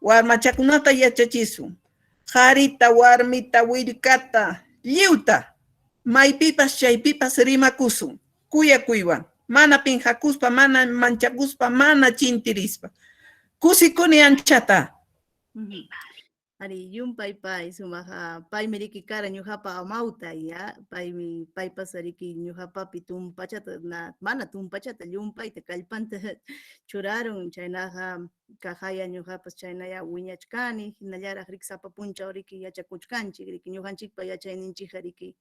warmachakunata yachachisun, qharita, warmita, willkata, lliwta, maypipas chaypipas rimakusun, kuyakuywan, mana pinqakuspa, mana manchakuspa, mana chintirispa. Kusikuni anchata. Ari, llumpay pay sumaq, paymi riki kara ñuqapa amawta, ya, paymi paypas riki ñuqapapi tumpachata na, mana tumpachata llumpayta kallpanta churarun, chaynaqa kaqaya ñuqapas chaynaya wiñachkani, hinallaraq riki sapa punchaw riki yachakuchkanchik riki ñuqanchikpa yachayninchikqa riki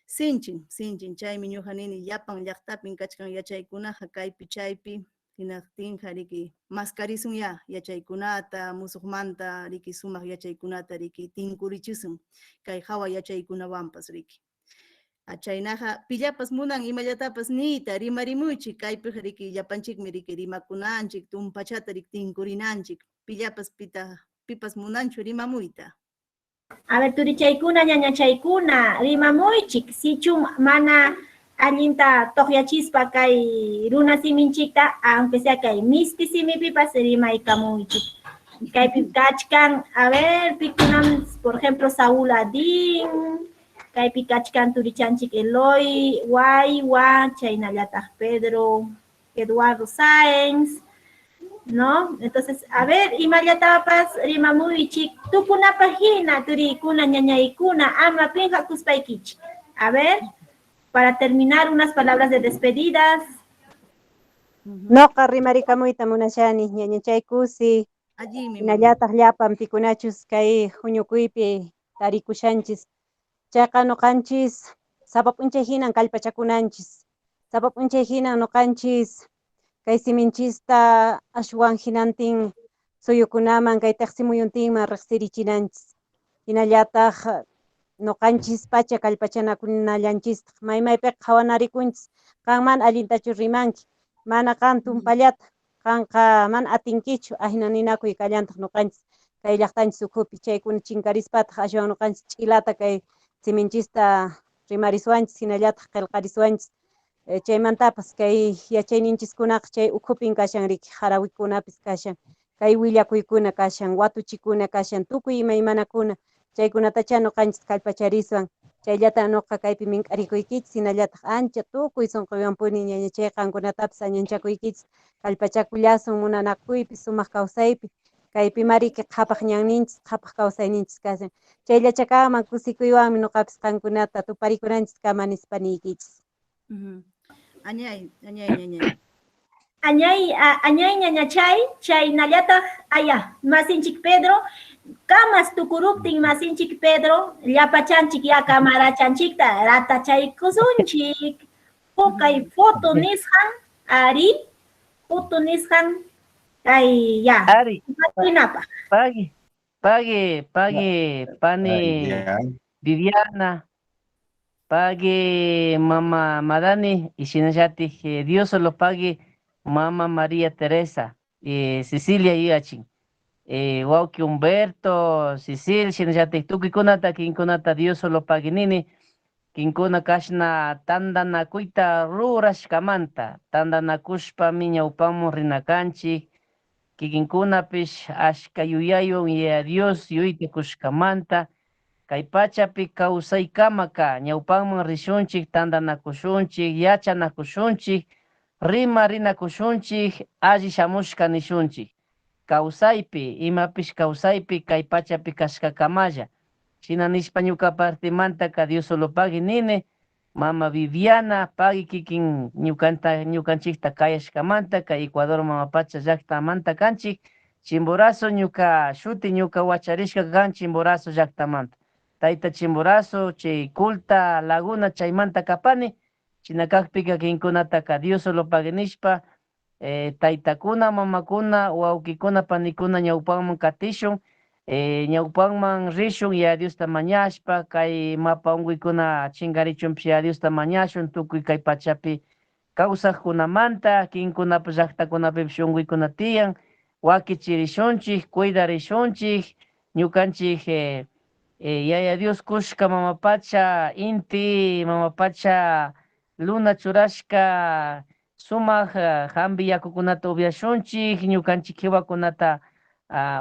sinchin, sinchin, chaymi ñuqa nini llapan llaqtapin kachkan yachaykunaqa kaypi chaypi, hinaqtinqa riki maskarisun ya yachaykunata, musuqmanta riki sumaq yachaykunata riki tinkurichisun kay hawa yachaykunawanpas riki. Chaynaqa pillapas munan imallatapas niyta rimarimuychik, kaypiqa riki llapanchikmi riki rimakunanchik, tumpachata riki tinkurinanchik, pillapas pita pipas munanchu rimamuyta. A ver, turichaykuna, ñañachaykuna, rimamuychik, sichum mana allinta toqyachispa kay runa siminchikta, aunque sea kay misti simipipas rimaykamuychik. Kaypi kachkan, a ver, pikunam, por ejemplo, Saúl Adín, kaypi kachkan turichanchik Eloy, Waywa, chaynallataq Pedro, Eduardo Sáenz, ¿no? Entonces, a ver, imallatapas rimamuychik, tukunapaq hina, turikuna, ñañaykuna, ama pinqakuspaykichik. A ver, para terminar, unas palabras de despedidas. Noqa rimarikamuyta munashani, ñañachay kusi, Allinmi. hinallataq llapan pikunachus kay huñukuypi tarikushanchis. Chayqa nuqanchis sapa p'unchay hinan kallpachakunanchis, sapa p'unchay hinan nuqanchis kay siminchista ashwan hinantin suyukunaman kay tiqsimuyuntinman riqsirichinanchis. Hinallataq nuqanchis pacha kallpachanakunallanchistaq maymaypiqa qhawanarikunchis, qan mana allintachu rimanki, mana qan tumpallata, qanqa mana atinkichu, ahina ninakuy kallantaq nuqanchis kay llaqtanchis ukhupi, chaykuna chinkarispataq ashwan nuqanchis ch'ilata kay siminchista rimariswanchis, hinallataq qillqariswanchis. Chaymantapas kay yachayninchiskunaqa chay ukhupin kashan riki, harawikunapis kashan, kay willakuykuna kashan, watuchikuna kashan, tukuy imaymanakuna, chaykunatacha nuqanchis kallpachariswan, chayllata nuqa kaypi mink'arikuykichis, hinallataq ancha tukuy sunquywanpuni ñañachay qankunatapis añanchakuykichis, kallpachakullasun munanakuypi, sumaq kawsaypi, kaypi mariki qhapaq ñanninchis, qhapaq kawsayninchis kashan, chayllacha kanman kusikuywanmi nuqapis qankunata tuparikunanchis kama nispa niykichis. Añay, añay, ñañay. Añay, añay, ñañachay, chaynallataq, aya, masinchik Pedro, kamas tukuruptin masinchik Pedro, llapachanchik ya kamarachanchikta ratachaykusunchik. Pukay foto nisqan, ari, foto nisqan, kay ya. Ari. Makinapaq. Pagui, pagui, pagui, pani Viviana, pagui mama Madani, y shinallatik Dios lo pague mama María Teresa, Cecilia Iachin, wauki Humberto, Cecil, shinallatik tukuykunata, kinkunata Dios lo pague nini, kinkuna kashna tandanakuyta rurashkamanta, tandanakushpami ñawpamun rinakanchik, kikinkunapish ashka yuyaywan Yaya Dios yuyta kushkamanta, kay pachapi kawsaykamaka ñawpaman rishunchik, tandanakushunchik, yachanakushunchik, rimarinakushunchik, alli shamushka nishunchik. Kawsaypi, imapish kawsaypi kay pachapi kashkakamalla. Shina nishpa ñuka partimantaka Dios solo pagui nini, mama Viviana pagui kikin ñukanta, ñukanchikta kayashkamanta, kay Ecuador mama pacha llaktamanta kanchik, Chimborazo ñuka shuti ñuka wacharishka kan Chimborazo llaktamanta. Tayta Chimborazo, chay Culta Laguna chaymanta kapani, china kakpika kinkunataka Dios solo pagui nishpa, taytakuna, mamakuna, wawkikuna, panikuna ñawpaman katishun, ñawpaman rishun, Yaya Diosta mañashpa, kay mapa unkuykuna chinkarichunpish Yaya Diosta mañashun, tukuy kay pachapi kawsaqkunamanta, kinkunapa llaqtakunapipish unkuykuna tiyan, wakichirishunchik, cuidarishunchik, ñukanchik Yaya Dios kushka mama pacha, inti, mama pacha, luna churashka, sumaq hampi yakukunata upyashunchik, ñukanchik qiwakunata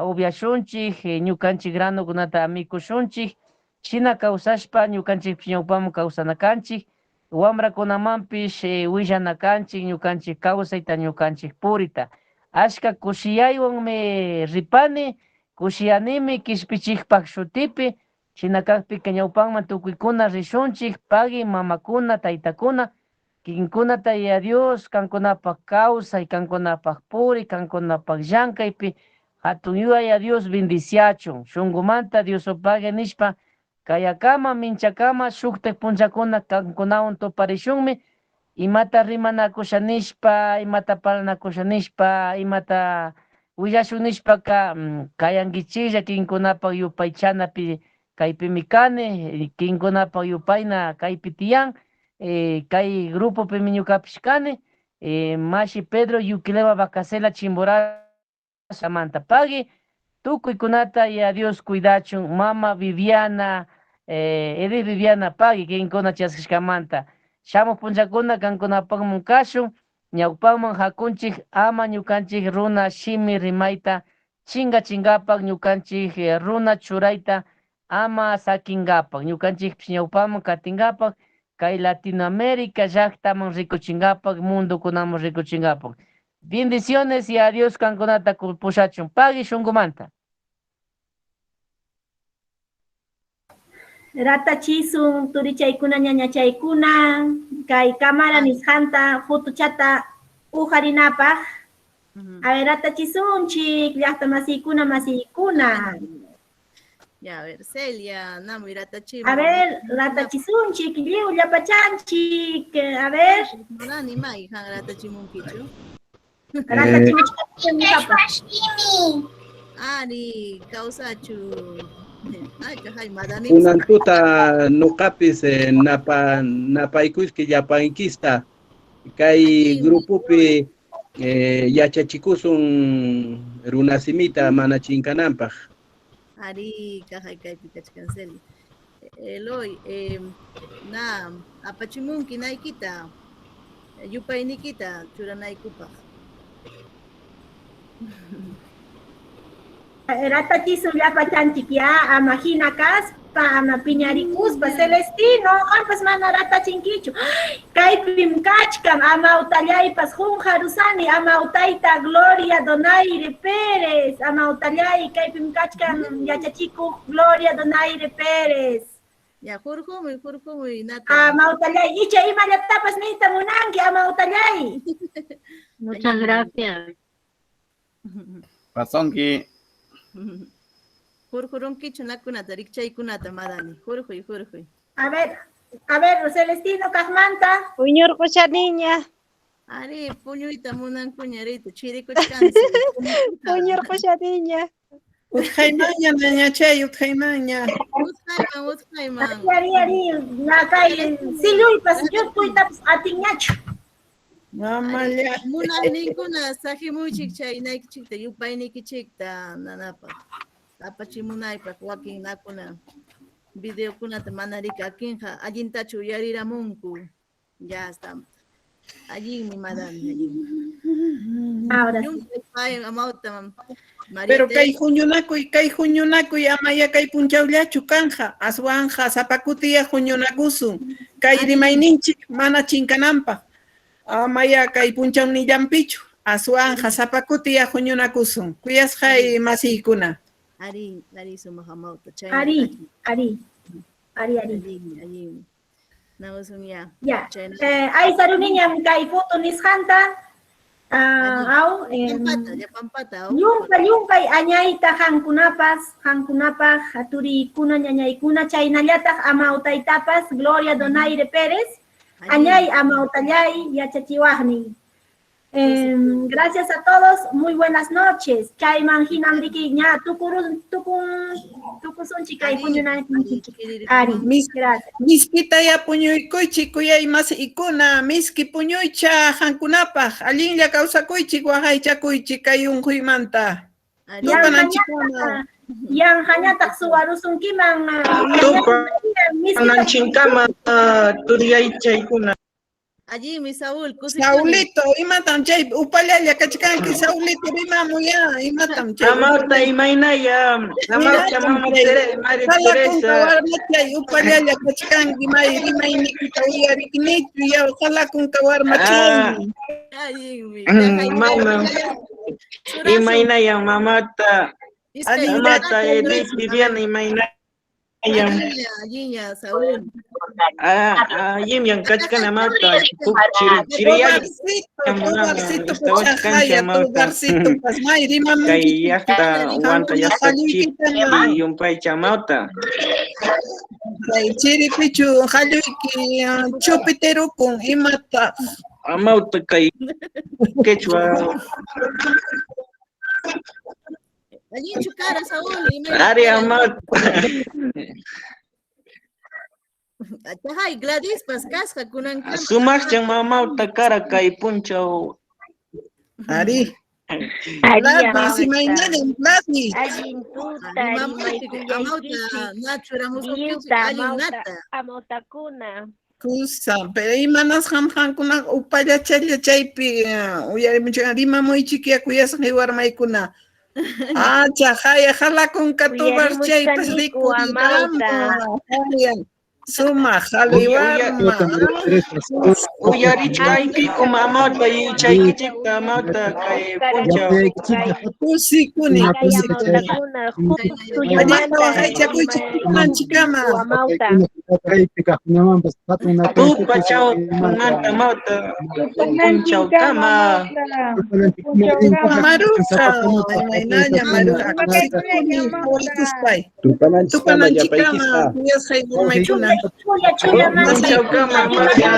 upyashunchik, ñukanchik granukunata mikushunchik, shina kawsashpa ñukanchikpish ñawpaman kawsanakanchik, wamrakunamanpish willanakanchik, ñukanchik kawsayta, ñukanchik purita. Ashka kushiyaywanmi ripani, Kushiyanimi kishpichikpak shutipi, shinakakpika ñawpanman tukuykuna rishunchik, pagui mamakuna, taytakuna, kikinkunata ya Dios, kankunapak kawsay, kankunapak puri, kankunapak llankaypi, hatun yuyay Dios bendiciachun, shunkumanta Dios opague nishpa, kayakama, minchakama, shuktak punchakuna kankunawan tuparishunmi, imata rimanakusha nishpa, imata parlanakusha nishpa, imata willashun nishpaka kayankichilla kikinkunapak yupaychanapi kaypimi kani, kikinkunapak yupayna kaypi tiyan, kay grupopimi ñukapish kani, mashi Pedro Yuquilema Vacacela Chimborazo manta pagui, tukuykunata ya Dios cuidachun, mama Viviana, Edith Viviana pagui, kikinkuna chaskishkamanta, shamuq punchakuna kankunapakman kashun, ñawpaman hakunchik ama ñukanchik runa shimi rimayta chinkachinkapak ñukanchik runa churayta ama sakinkapak ñukanchikpish ñawpaman katinkapak kay Latinoamérica llaqtaman rikuchinkapak mundukunaman rikuchinkapak. Bendiciones y a Dios kankunata pushachun pagui shunkumanta. Ratachisun turichaykuna ñañachaykuna kay cámara nisqanta fotochata ujarinapaq. A ver, ratachisunchik llaqta masiykuna masiykuna. Ya, a ver, Celia, namuy ratachimuy. A ver, ratachisunchik lliw llapachanchik. A ver. Manani may han ratachimunkichu. Ratachimuchkapaq. Ari, kawsachu. Ay, Kunan tuta nuqapis napaykuyki llapaykista kay grupopi yachachikusun runasimita mana chinkananpaq. Ari, kaqay kaypi kachkan Celia. Eloy, na apachimunki naykita, yupaynikita churanaykupaq. Ratachisun llapachanchik ya, ama hina kaspa, ama piñarikuspa, Celestino, qampas mana ratachinkichu. Kaypim kachkan, amawtallaypas junjarusani, amawtayta Gloria Donaire Pérez, amawtallay, kaypim kachkan yachachikuq Gloria Donaire Pérez. Ya, hurqumuy, hurqumuy, Nata. Amawtallay, icha imallatapas niyta munanki, amawtallay. Muchas gracias. Pasonki. Hurqurunkichu nakunata, rikchaykunata, madani. Hurquy, hurquy. A ver, Celestino kaqmanta. Puñurqushaniña. Ari, puñuyta munankuña rito, chirikuchkansi. Puñurqushaniña. Utqaymanña, ñañachay, utqaymanña. Utqayman, utqayman. Ari, ari, nakay silluypas, llutpuytapas atinñachu. Mamalla. Munayninkuna saqimuychik chay naykichikta, yupaynikichikta, nanapaq. Apachimunaypaq wakin nakuna videokunata mana rikakinqa allintachu uyariramunku. Ya está. Allinmi, madame, allinmi. Ahora sí. Llumpay amawta, María Pero kay Teresa. huñunakuy amaya kay punchawllachu kanja, aswanja sapakutiya huñunakusun, kay rimayninchik mana chinkananpaq. Amaya kay punchawnillanpichu, aswanja sapakutiya huñunakusun. Kuyasqay masiykuna. Ari, ari sumaq amawta, chayna Ari, kachun. ari, ari, ari. Allinmi, allinmi. Nawasun ya. Ya. Chayna. Aysaruniñam kay foto nisqanta. Aw, Llapampata, llapampata, aw. Llumpay, llumpay añayta qankunapas, qankunapaq turiykuna, ñañaykuna, chaynallataq amawtaytapas, Gloria Donaire Pérez, añay amawtallay yachachiwaqnin. Gracias a todos, muy buenas noches. Chayman hinam riki ña tukurun tukun tukusunchik kay puñunanchik. Ari, gracias. Miskita ya puñuykuychik kuyay masikuna, miski puñuycha qankunapaq, allinlla kawsakuychik waqaychakuychik kay unquymanta. Tupananchikkama. Yanqañataq suwarusunkiman. Tupananchikkama turiyaychaykuna. Allinmi, Saúl, kusikuni. Saulito, imatam chay upallalla kachkanki, Saulito, rimamuy ya, imatam chay. Amawta imaynaya, amawta mama María Qalakunka Teresa. warmachay upallalla kachkanki, may rimaynikita uyariknichu, yaw qalakunka warmachay. Allinmi. Mama, imaynaya mamata. Amauta Edith Viviana imaynallam. Allinlla, allinlla, Saúl. Allinyan kachkan amauta huk chiri chiriyay. Tobarcito, pachajaya, tobarcito, pasmay, Kay rimamunki. llaqta Huanta llaqta chipi yumpaycha amauta. Kay chiripichu qalluyki chupiterukun imata. Amauta kay quechua. Allinchu kara, Saúl. Imayna Ari kara? amauta. Achay, Gladys pas kasqa kunankama. Sumaqchan amauta kara kay punchaw. Ari. Ari, Gladys, imaynallam Gladys. Allin tuta Amauta, Nacho rimaykullaykichik. ramusunkichik, Lliwta allin amauta, nata. amautakuna. Kusa, pero imanasqam qamkuna upallachalla chaypi uyarimuchkan rimamuychik kuyasqay warmaykuna. Ah, chahaya jalakunka tobar chaypas Uyarimuchkaniku amauta. rikuriramuna. Sumaq jali warma. Uyarichkaykikum amauta yachaykichikta amauta kay punchaw. Kusikuni, kusikuni. Amautakuna huk Allinta suyumanta waqaychakuychik tupananchikkama. amauta. Tupachaw manta amauta punchawkama. Maruja, imaynalla Maruja, kusikuni qawaykuspay. Tupananchikkama Tupananchikkama llapaykisqa. kuyasqay warmaykuna. Chulla chulla Punchawkama amauta.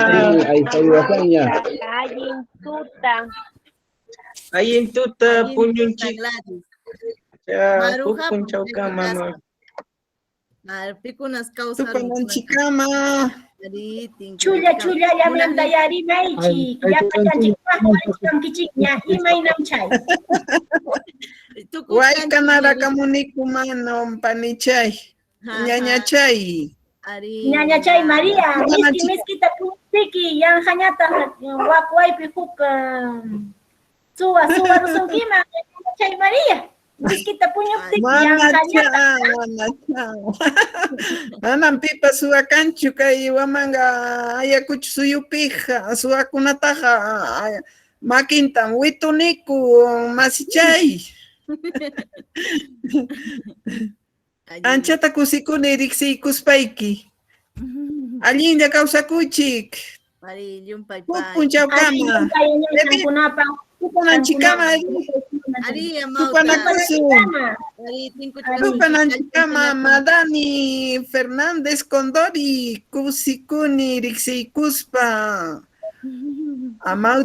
Aypaywasanña. Allin tuta. Allin tuta puñunchik. Gladys. Huk Maruja, punchawkama amauta. Pikunas kawsarun. Tupananchikkama. Chulla chulla llamanta yarimaychik. Llapallanchik paqarichkankichikña imaynam chay. Waykanarakamuniku mano panichay. Ñañachay. Ñañachay María, miski miskita puntiki, yanjañata wakwaypi huk suwa suwa rusunkiman, ñañachay María, miskita puñuptiki Manacha, yanjañata. manacha. Manam pipas suwakanchu kay Huamanga Ayacucho suyupiqa suwakunataqa makintam wituniku masichay. Anchata kusikuni riqsiykuspayki. Allinlla kawsakuychik. Ari, llumpay Huk pay. punchawkama. Qamkunapa Tupananchikkama. Ari, amauta. Tupanakusun. Ari, Tupananchikkama Madani Fernández Condori kusikuni riqsiykuspa. Amauta.